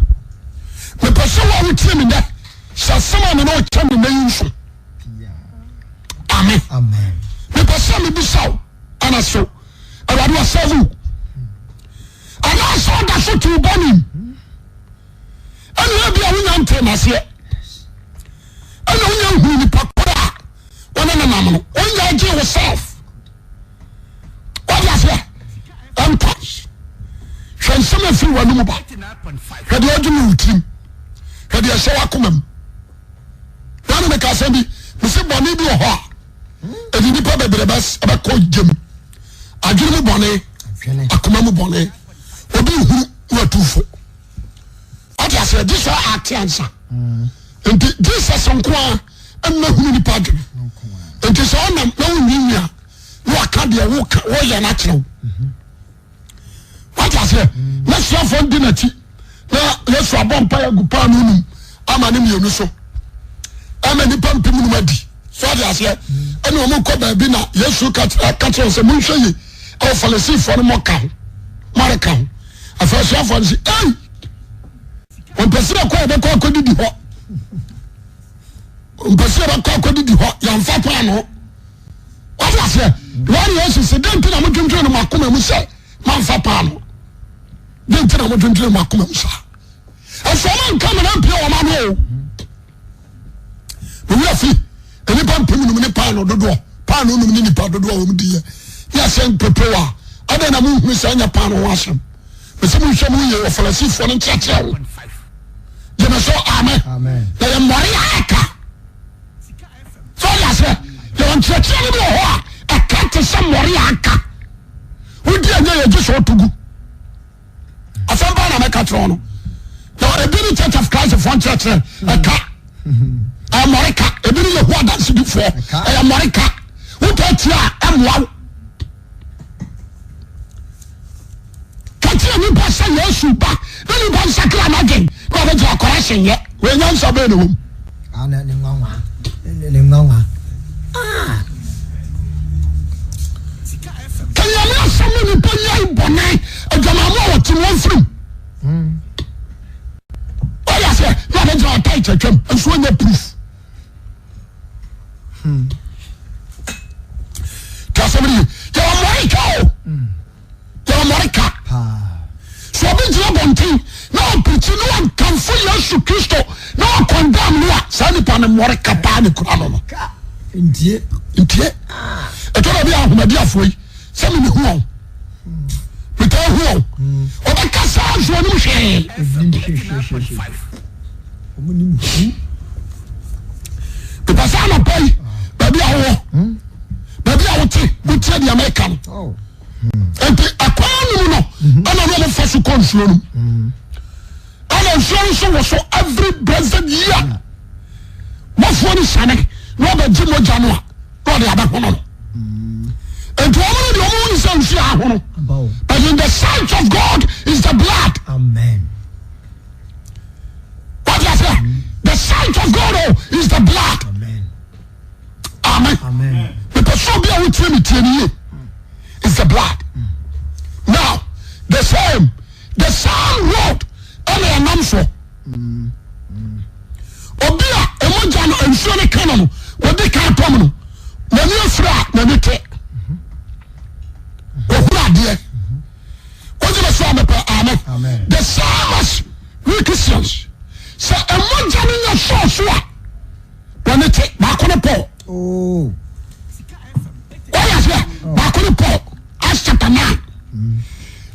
Mepɛ sɛ wo a wotie me nnɛ hyɛ asɛm a me ne ɔkyɛ me nnɛ yi nso. Amen. Amen. Mepɛ sɛ mebisa wo ana so Awurade ɔsɛve wo anaasɛ ɔda so te wo bɔne mu ɛna ebi a wonya ntee n'aseɛ ɛna wonya nhunu nipa koro a wɔne ne nam no wonya gye wo self wɔde aseɛ ɛnkɔ hwɛ nsɛm afiri w'anum ba hwɛ deɛ ɔdwene wo tirim hwɛ deɛ ɛhyɛ w'akoma mu na ne meka asɛm bi mese bɔne bi wɔ hɔ a ɛde nipa bebree bɛkɔ gyam adwene mu bɔne akoma mu bɔne obi nhunu na watu fo ɔte aseɛ gye sɛ ate ansa nti Jesus nko a ɛnna hunu nipa adwene nti sɛ ɔnam na wonwiinwii a na waka deɛ woka woyɛ no akyerɛ wo wate aseɛ na suafoɔ di n'akyi na Yesu abɔ mpa agu paano num ama ne mmienu so ama nipa mpem num adi so ate aseɛ ɛna wɔn kɔ baabi na Yesu ka kyerɛ sɛ monhwɛ yie ɛwɔ Farisifoɔ no mɔka ho mɔreka ho afei asuafoɔ no sɛ ei wɔmpɛ sɛ yɛkɔ yɛbɛkɔ akɔdidi hɔ wɔmpɛ sɛ yɛbɛkɔ akɔdidi hɔ yɛmfa paano wate aseɛ wɔn Yesu sɛ dɛn nti na modwendwene no mo akoma mu sɛ mamfa paano dɛn nti na modwendwene mo akoma mu saa ɛsɛ ɔma nka mena mpie wɔn ano o owura fi nnipa mpem num ne paano dodoɔ paano num ne nipa dodoɔ a wɔn di yɛ ne asɛ mpepew a adɛn na monhunu sɛ ɛnyɛ paano ho asɛm mɛsɛ monhwɛ mu yie wɔ Farisifoɔ no nkyerɛkyerɛ ho gyeme so amen na yɛ mmɔre a ɛka sɛ ɔde aseɛ yɛwɔ nkyerɛkyerɛ no bi wɔ hɔ a ɛka te sɛ mmɔre a aka wodi ɛnyɛ yɛ gye sɛ ɔto gu asɛm paa na mɛka kyerɛ no na ebi ne Church of Christ foɔ nkyerɛkyerɛ ɛka ɛyɛ mmɔre ka ebi ne Yehowa Adansidifoɔ ɛyɛ mmɔre ka wotɔ tia a ɛmmoa wo ka kyerɛ nipa sɛ Yesu ba na nipa nsakra n'adwen na ɔbɛgye akɔra hyɛnyɛ wɔ nyansa bɛyɛ na wɔm. Ah, ne nwanwa ne nwanwa. Ah. Kanyame asɛm no nipa nyae bɔne adwamamu a wɔte wɔn firim. Ɔyɛ sɛ na ɔbɛgyina ɔta kyɛtwam nso ɔnyɛ proof. Tí a sɛm ni yɛ wɔ mɔrika o yɛ wɔ mɔrika sɛ ɔbi gyina bɔnten na ɔpirikyi na ɔnkanfo Yesu Kristo na ɔkɔndam no a saa nipa no mɔrika paa ne kura no no. Ntie. Ntie. Ɛtɔ da bi a ahomadiafoɔ yi sɛ mi hu wɔn metaa hu wɔn ɔbɛka saa nso ɔnim hwee. Mepɛ sɛ anɔpa yi baabi a wowɔ baabi a wote wotie deɛ meka no nti ɛkwan no mu no ɛna ne ɔmofa so kɔ nsuo no mu ɛna nsuo no nso wɔ so every blessed year bɔfoɔ no sane na ɔbɛgye mogya no a na ɔde abɛhono no nti wɔn no deɛ wɔn hu sɛ nsuo ahono but in the sight of God is the blood. Amen. What do you say? The sight of God oh, is the blood. Amen. Amen. Amen. The person be a wotie me tie me is the blood. Now, the same road ɛna ɛnam so. Obi a ɛmogya no nsuo no ka no no, wɔde ka atɔm no, n'ani afiri a n'ani te. Ohuru adeɛ. Wogyina so a mepɛ amen. The same as we Christians. Sɛ ɛmogya no nya sɔɔ so a, wɔne te baako ne Paul. Oh. Wɔyɛ aseɛ baako ne Paul Acts chapter 9.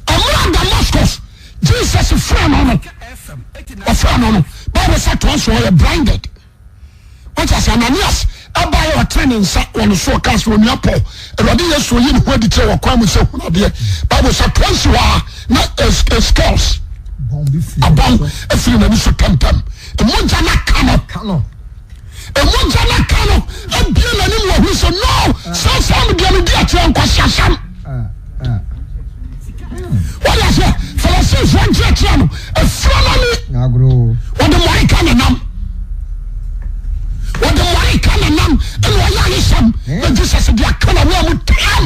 Ɛmmerɛ Damascus Jesus frɛ no no ɔfrɛ no no Bible sɛ toa so ɔyɛ blinded. Wɔkyɛ sɛ Ananias Ɛbaeɛ ɔtene ne nsa wɔ ne so ɔkaa sɛ, Onua Paul, Awurade Yesu oyi ne ho adi kyerɛ wɔ kwan mu sɛ hunu adeɛ. Bible sɛ toa nsi hɔ a na scales abɔn afiri n'ani so tɛmtɛm. Mogya no aka no. Mogya no aka no abie n'anim wɔ hu sɛ no saa saa deɛ no di akyerɛ nkwaseasɛm. Wɔde aseɛ Farisifoɔ nkyerɛkyerɛ no efura n'ani. Wɔde mmɔreka na nam. Wɔde mmɔreka na nam ɛna ɔyɛ ayesɛm na Jesus de aka na wɔn mu tam.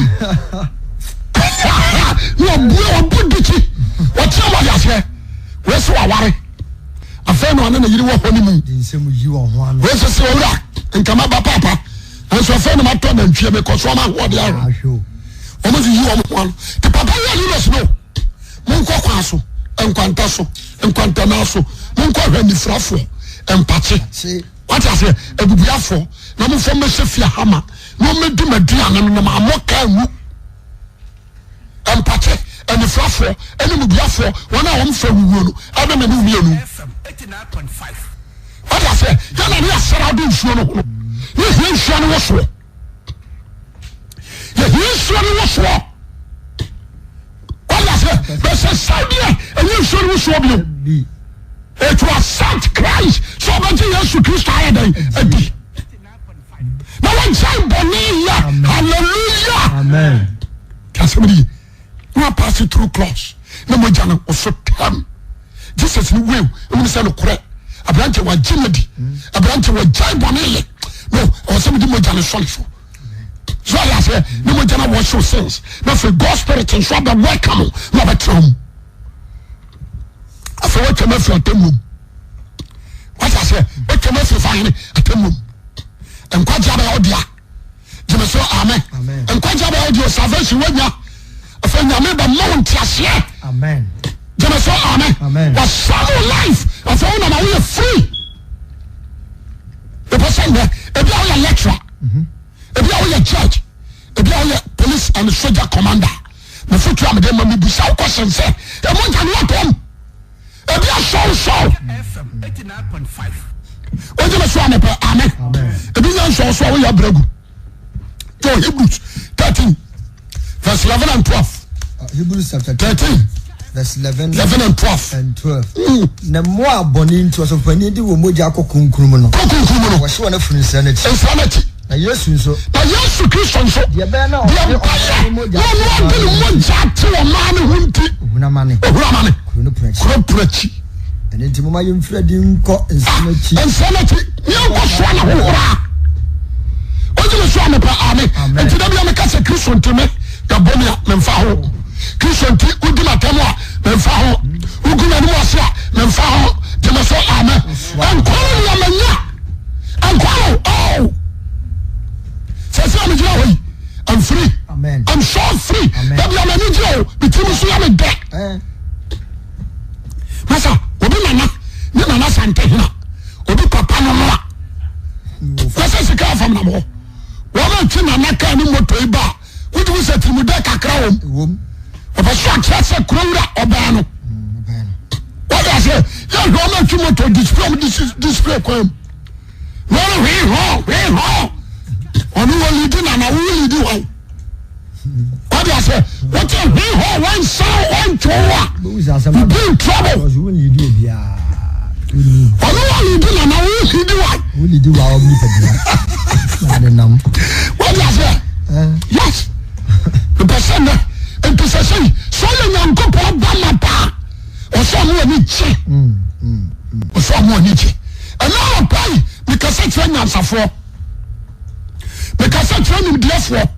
Na ɔbue ɔbu dikyi wɔkyerɛ wɔde aseɛ wɔsi waware afei na ɔne ne yere wɔ hɔ ne mu. Wɔsi sɛ owura nkama ba paapa nanso afei na matɔ nantwie mekɔ so ɔma ahoɔden ahwɛ. Wɔn nso yi wɔn ho ano. Te papa yi a Linus no, monkɔ kwan so, nkwanta so, nkwantanaa so, monkɔ hwɛ nifirafoɔ, mpakye, wate aseɛ, abubuafoɔ, na momfa mmɛhyɛ fie ha ma, na wɔmmɛdi m'aduane no, na mammɔ kaa ngu. Mpakye, anifirafoɔ, ne mmubuafoɔ, wɔn a wɔmfa wuwuo no, ɛne me ne mmienu. Wate aseɛ, yɛn na ne yɛasra de nsuo no ho no, ne hia nsuo no wɔ soɔ. Yɛhia nsuo no wosoɔ. Wọ́n yà sẹ́, bẹ́sẹ̀ sáwọ́ ẹ̀yẹ nsuo no wosoɔ bi o. Ètò accept Christ sọ ọbẹ̀gye Yesu Kristo ayẹ dẹ́n adi. Na wọ́n jẹ́ ìbọ̀nì yẹ hallelujah. Amen. Tí a sẹ́mi ni na wa pass through cross na mogya no ɔso tam Jesus ni wei ɛmu sɛ nokorɛ aberante wagye no di aberante wagyae bɔne yɛ no ɛwɔ sɛ mede mogya no sɔ ne so so ayɛ aseɛ na mogya no wash your sins na afei God spirit nso abɛ welcome na ɔbɛtena mu afei watwam afiri atemmuom wate aseɛ watwam afiri fa hene atemmuom nkwagye abɛyɛ ɔdea gyeme so amen nkwagye abɛyɛ deɛ salvation wanya afei nyame bɛma wo nteaseɛ gyeme so amen wasave wo life afei wo nama woyɛ free mepɛ sɛ nnɛ ebi a woyɛ lecturer mhm. ebi a woyɛ judge ebi a woyɛ police and soldier commander mefotu a mede ma mebusa wo question sɛ ɛmogya ne watɔm ebi asɔwsɔw wogyina so anɔpɛ amen ebi nya nsɔwsɔw woyɛ abrɛ gu to Hebrews 13 verse 11 and 12. Hebrews chapter 13 verse 11, 11 and 12. And 12. Na mmoa a bɔne nti ɔsɔfopanin de wɔn mogya kɔ kronkron mu no. Kɔ kronkron mu no. Wɔhye wɔn afunu nsra no akyi. Nsra no akyi. Na Yesu nso. Na Yesu Kristo nso. Deɛ ɛbɛyɛ na ɔde ɔman no mogya. Deɛ ɔno ɔde ne mogya ate ɔman no ho nti. Ohunu amane. Ohunu amane. Kuro no pono akyi. Kuro pono akyi. Ɛno nti momma yɛmfiri adi nkɔ nsra no akyi. Ah, nsra no akyi. Ne yɛnkɔ soa na hohora. Wogye me so a mepɛ ame. Nti da bia meka sɛ Kristo nti me yɛbɔ me a memfa ho. Kristo nti wodi m'atam a memfa ho. Wogu m'anim ase a memfa ho. Gye me so ame. Nkwa no nea manya. Nkwa no oh. Sɛ sɛ megyina hɔ yi I'm free. Amen. I'm so free. Amen. Da bia m'ani gye o. Me tirim so yɛ me dɛ. Eh. Masa obi nana ne nana sante hena obi papa no no a wɔsɛ sika afam nam hɔ wɔn a twi nana kaa ne moto yi ba a wotumi sɛ tirimudɛ kakra wɔm ɔpɛ so akyerɛ sɛ kurowura ɔbɛn no wɔde aseɛ yɛhwɛ wɔn a twi moto display wɔn display kwan mu wɔn hwee hɔ hwee hɔ ɔno wɔ lidi nana wo lidi hɔ. Wadi ase wote hwee hɔ wɔnsan wɔntwe wo a you be in trouble. Ɔno wa lidi na na wo lidi wa. Wo lidi wa ɔmo nipa bi na ne nam. Wadi ase yes mpɛ sɛ nɛ nti sɛ sɛ sɛ ɔyɛ Nyankopɔn ba ma paa ɔsɛ ɔmo ani gye ɔsɛ ɔmo ani gye ɛnna ɔpɛ yi mekasa kyerɛ nyansafoɔ. Mekasa kyerɛ nimdeɛfoɔ.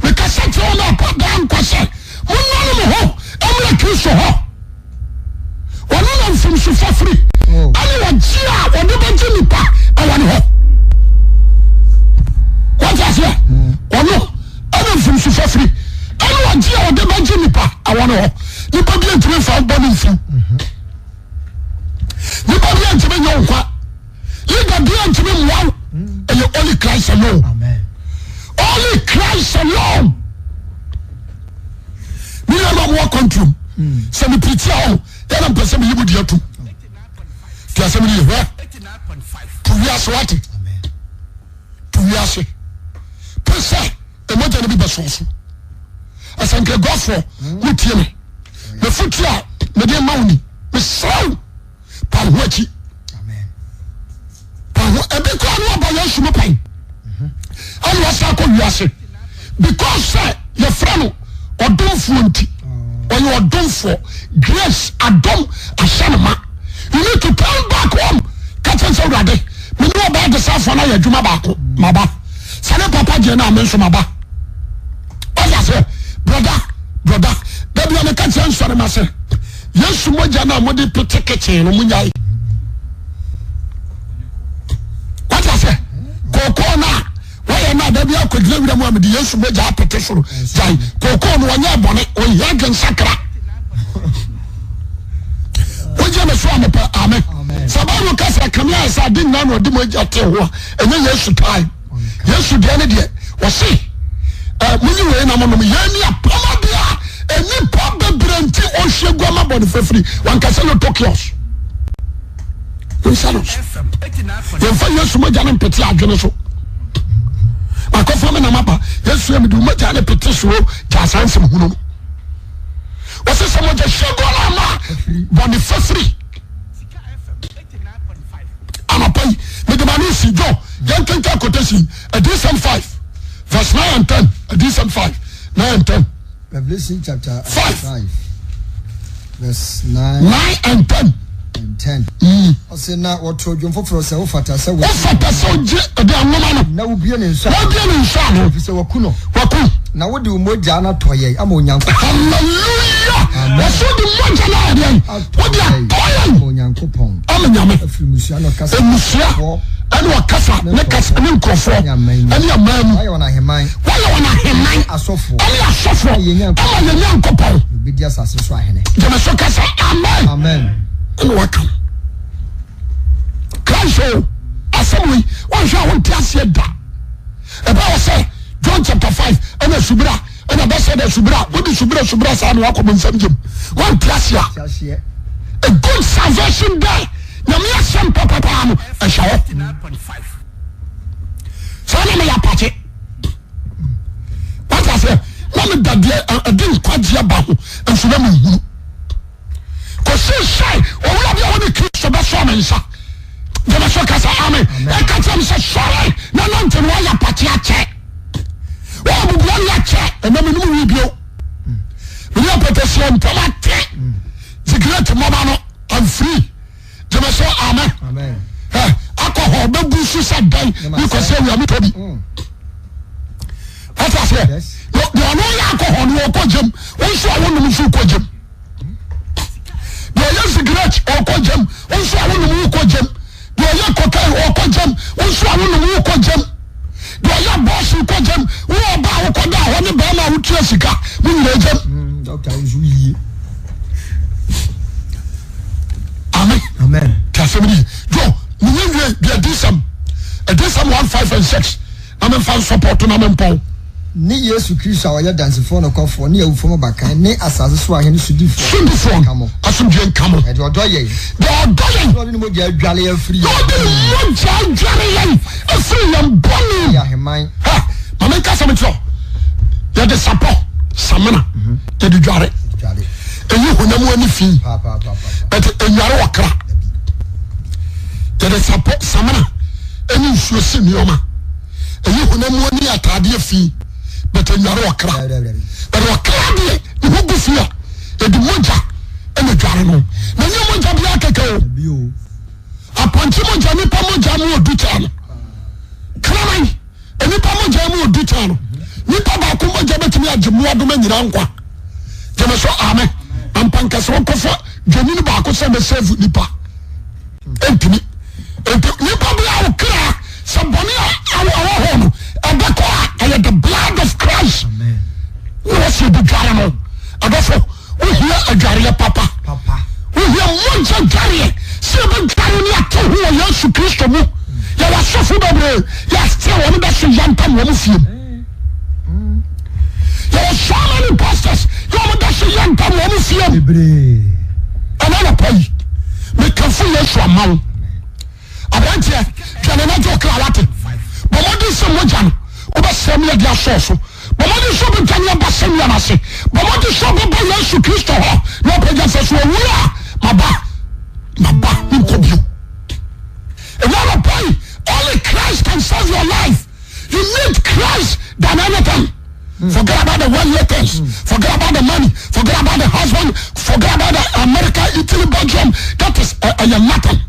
Mekasa kyerɛ wɔn a wɔpɛ daa nkwa sɛ, Monnane mo ho mmra Kristo hɔ. Ɔno na mfomso fafiri oh. ɛne ɔgye a wɔde bɛgye nipa ɛwɔ ne hɔ. Wɔte aseɛ? Hmm. Ɔno ɛne mfomso fafiri ɛne ɔgye a wɔde bɛgye nipa ɛwɔ ne hɔ. Nipa bi ntumi nfa bɔ ne mfiri. Hmm. Nipa bi ntumi nyɛ nkwa. Leader biara ntumi mmoa wo. Ɛyɛ only Christ alone. Only Christ alone. Me nua ma mo akwantuom. Sɛ me pirikyi a ɔho yɛ na mpɛ sɛ meyi mo di atum. Ti asɛm ni yɛ hwɛ. To wiase wate. To wiase. wiase pɛ sɛ mogya no bi bɛsɔɔ so. Asankragwafoɔ motie me. Mefotuo a mede ma wo ni, mesrɛ wo pa ho akyi. Pa ho ebi koraa no aba Yesu mu pɛn ɛna wasa akɔ wiase because sɛ yɛfrɛ no ɔdomfoɔ nti ɔyɛ ɔdomfoɔ grace adom ahyɛ no ma you need to turn back home ka kyerɛ sɛ awurade me ne ɔbaa desafoɔ no ayɛ adwuma baako maba sɛ ne papa gye no a me nso maba ɔyɛ sɛ brɔda brɔda da bia meka kyerɛ nsɔre ma sɛ yesu mogya no a mode pete kitchen no monyae wate asɛ kookoo no a wɔyɛ no a da bi akɔgyina wura mu a mede yesu mogya apete so no gyae kookoo no ɔnyɛ bɔne ɔhia adwensakra wogye me so a mepɛ ame sɛ bible ka sɛ kame ayɛ sɛ ade nyinaa na ɔde mogya te ho a ɛnyɛ yesu time yesu deɛ ne deɛ ɔse monyi wei na monom yɛn ne apam adeɛ a nnipa bebree nti ɔhwie gu ama bɔne fafiri wankasa no kios nsa no so yɛmfa yesu mogya no mpete adwene so makɔfa me nam aba yesu yɛ mede mogya no pete so gya saa nsɛm hunu no wɔse sɛ mogya hwie gu ama bɔne fafiri anɔpa yi mede ma no si dwo yɛnkenka quotation Adiyisɛm 5 verse 9 and 10 Adiyisɛm 5 9 and 10 Revelation chapter 5 5 verse 9 9 and 10 and 10 Ɔse na wɔtoo dwom foforɔ sɛ wofata sɛ wogye wofata sɛ wogye ɛde anwoma no na wobue ne nsɔ wobue ne nsɔ ano ɛfiri sɛ waku no waku na wode wo mogya no atɔ yɛn ama Onyankopɔn hallelujah wɔso de mogya no ayɛ deɛn wode atɔ yɛn ama Onyankopɔn ama Nyame afiri mmusua ne ɔkasa mmusua ɛne ɔkasa ne kasa ne nkurɔfoɔ ne aman mu ɛne aman mu wayɛ wɔn ahemman wayɛ wɔn ahemman asɔfoɔ ɛne asɔfoɔ ama yɛn ama yɛn Nyankopɔn na obɛdi asase so ahene gyeme so kasa amen amen ɛna waka no Christ o asɛm wei wɔnhwɛ a wonte aseɛ da ɛbɛ wɔ sɛ John chapter 5 ɛna subira ɛna bɛsɛ dɛ subira wode subira subira saa na wakɔ bonsam gyem wonte aseɛ aseɛ a good salvation day nyame asɛm papapaa no ɛhyɛ hɔ saa na meyɛ apakye wate aseɛ na meda deɛ ɛde nkwagyeɛ ba ho nso na menhunu kɔsi sɛ owura bi a wɔne kristo bɛsɔ me nsa gyeme so kasa amen ɛka kyerɛ me sɛ sɔre na nante no wayɛ apakye akyɛ wɔabubua ne akyɛ ɛna menom wi bio mene apɛtɛsiɛ ntam ate sigaret mmɔba no I'm free gyeme so amen alcohol bɛgu so sɛ dɛn ne kɔsɛ awia metɔ bi wate aseɛ deɛ ɔno yɛ alcohol no ɔkɔ gyam wo nso a wonom nso wokɔ gyam deɛ ɔyɛ sigaret ɔkɔ gyam wo nso a wonom wokɔ gyam deɛ ɔyɛ cocaine ɔkɔ gyam wo nso a wonom wokɔ gyam deɛ ɔyɛ bɔs kɔ gyam wo ɔba a wokɔ da hɔ ne bɛrima a wotua sika mo nyina gyam. Amen. Amen. Ti asɛm ni jo menyɛ nwie deɛ adisɛm adisɛm 1 5 and 6 na memfa nsɔpɔto na mempɔn. Ne Yesu Kristo a ɔyɛ dansefoɔ nokwafoɔ ne awufoɔ mu abakan ne asase so ahene sodifoɔ Sodifoɔ nka mo. Asomdwoeɛ nka mo. Deɛ ɔdɔ yɛn. Deɛ ɔdɔ yɛn. Na ɔde ne mogya adware yɛn afiri Na yɛn ɔde ne mogya adware yɛn afiri yɛn bɔne mu. Yɛ ahemman. Ha, ma menka asɛm nkyerɛ wo. Yɛde sapɔ, samina, yɛde dware. Dware. Ɛyi honam ani fi. Pa, pa, pa, pa, pa. But ɛnware ɔkra. Yɛde sapɔ, samina, ɛne nsuo si nneɛma. Ɛyi honam ani ataadeɛ fi. But ɛnware ɔkra. But ɔkra deɛ, ne ho gu fi a, yɛde mogya ɛna dware no. Na nyɛ mogya biara kɛkɛ o. Apɔnkye mogya, nipa mogya mu odu kyɛn no. Kraman, nipa mogya mu odu kyɛn no. Nipa baako mogya bɛtumi agye mmoadoma nyinaa nkwa. Gyeme so amen. Ampankɛse wɔnkɔfa dwanini baako sɛ bɛsɛvu nipa. Ntumi. Nti nipa bi a ɔkra sɛ bɔne a ɛwɔ hɔ no ɛbɛkɔ a ɛyɛ the blood of Christ. Na wɔsi ebi dware no. Adɔfo, wohia adwareɛ papa. Wohia mogya dwareɛ sɛ yɛbɛdware ne ate ho wɔ Yesu Kristo mu. Yɛwɔ asɔfo bebree yɛasɛ wɔn da so yantam wɔn fie mu. Yɛwɔ so many pastors yɛ wɔn da so yantam wɔn fie mu. Ɛna anɔpa yi mekamfo Yesu ama wo. Aberanteɛ, dwane na gye wo kra wate. Bɔ mmɔden mmɔden sɛ mogya no wobɛsrɛ me adi asɔɔ so. Bɔ mmɔden sɛ wobɛdwane aba asɛnnua no ase. Bɔ mmɔden sɛ wobɛba Yesu Kristo hɔ na wapagya sɛ so owura maba maba menkɔ bio. Ɛnɛ anɔpa yi, only Christ can save your life. You need Christ than anything. Forget about the worldly things. Forget about the money. Forget about the husband. Forget about the America, Italy, Belgium. That is uh, nothing.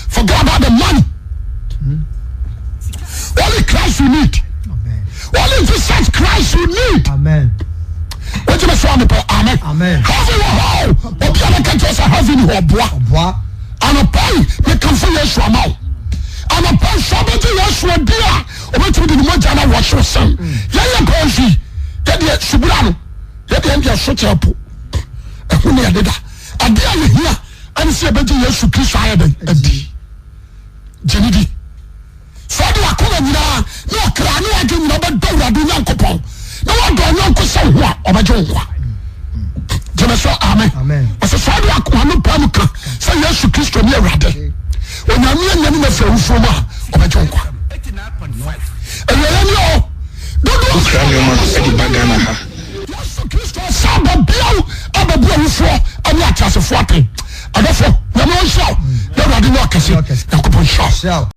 Forget about the money. Only Christ you need. Amen. Only Jesus Christ you need. Amen. Wọ́n ti sọ àmì pẹ̀ amen. Amen. Heaven wɔ hɔ o. Obi a bɛka kyerɛ sɛ heaven wɔ ɔboa. Ɔboa. Anɔpa yi mekamfo Yesu ama wo. Anɔpa yi sɛ wobɛgye Yesu adi a ɔbɛtumi de ne mogya no awɔhye wo sɛn. Yɛyɛ paa nso yi yɛdeɛ subura no yɛdeɛ ɛndeɛ so kyerɛ po ɛho ne ɛdeda. Adeɛ a yɛhia ɛne sɛ yɛbɛgye Yesu Kristo ayɛ dɛn adi. Gye ne di. Sɛ wode w'akoma nyinaa ne ɔkra ne w'adwene nyinaa bɛdɔ Awurade Onyankopɔn na woadɔ ɔyɔnko sɛ wo ho a, ɔbɛgye wo nkwa. Gyeme so amen. Ɔsɛ sɛ wode w'akoma no paa mu ka sɛ Yesu Kristo ne Awurade, Onyame anyane no afiri awufoɔ mu a, ɔbɛgye wo nkwa. Awieɛ ni o. Dodoɔ Wokra nneɛma de ba Ghana ha. Yesu Kristo san ba bio abɛbu awufoɔ ne ateasefoɔ atɛn. Adɔfo, Nyame ɔnhyira wo na Awurade nyɛ ɔkɛse. Nyankopɔn nhyira wo.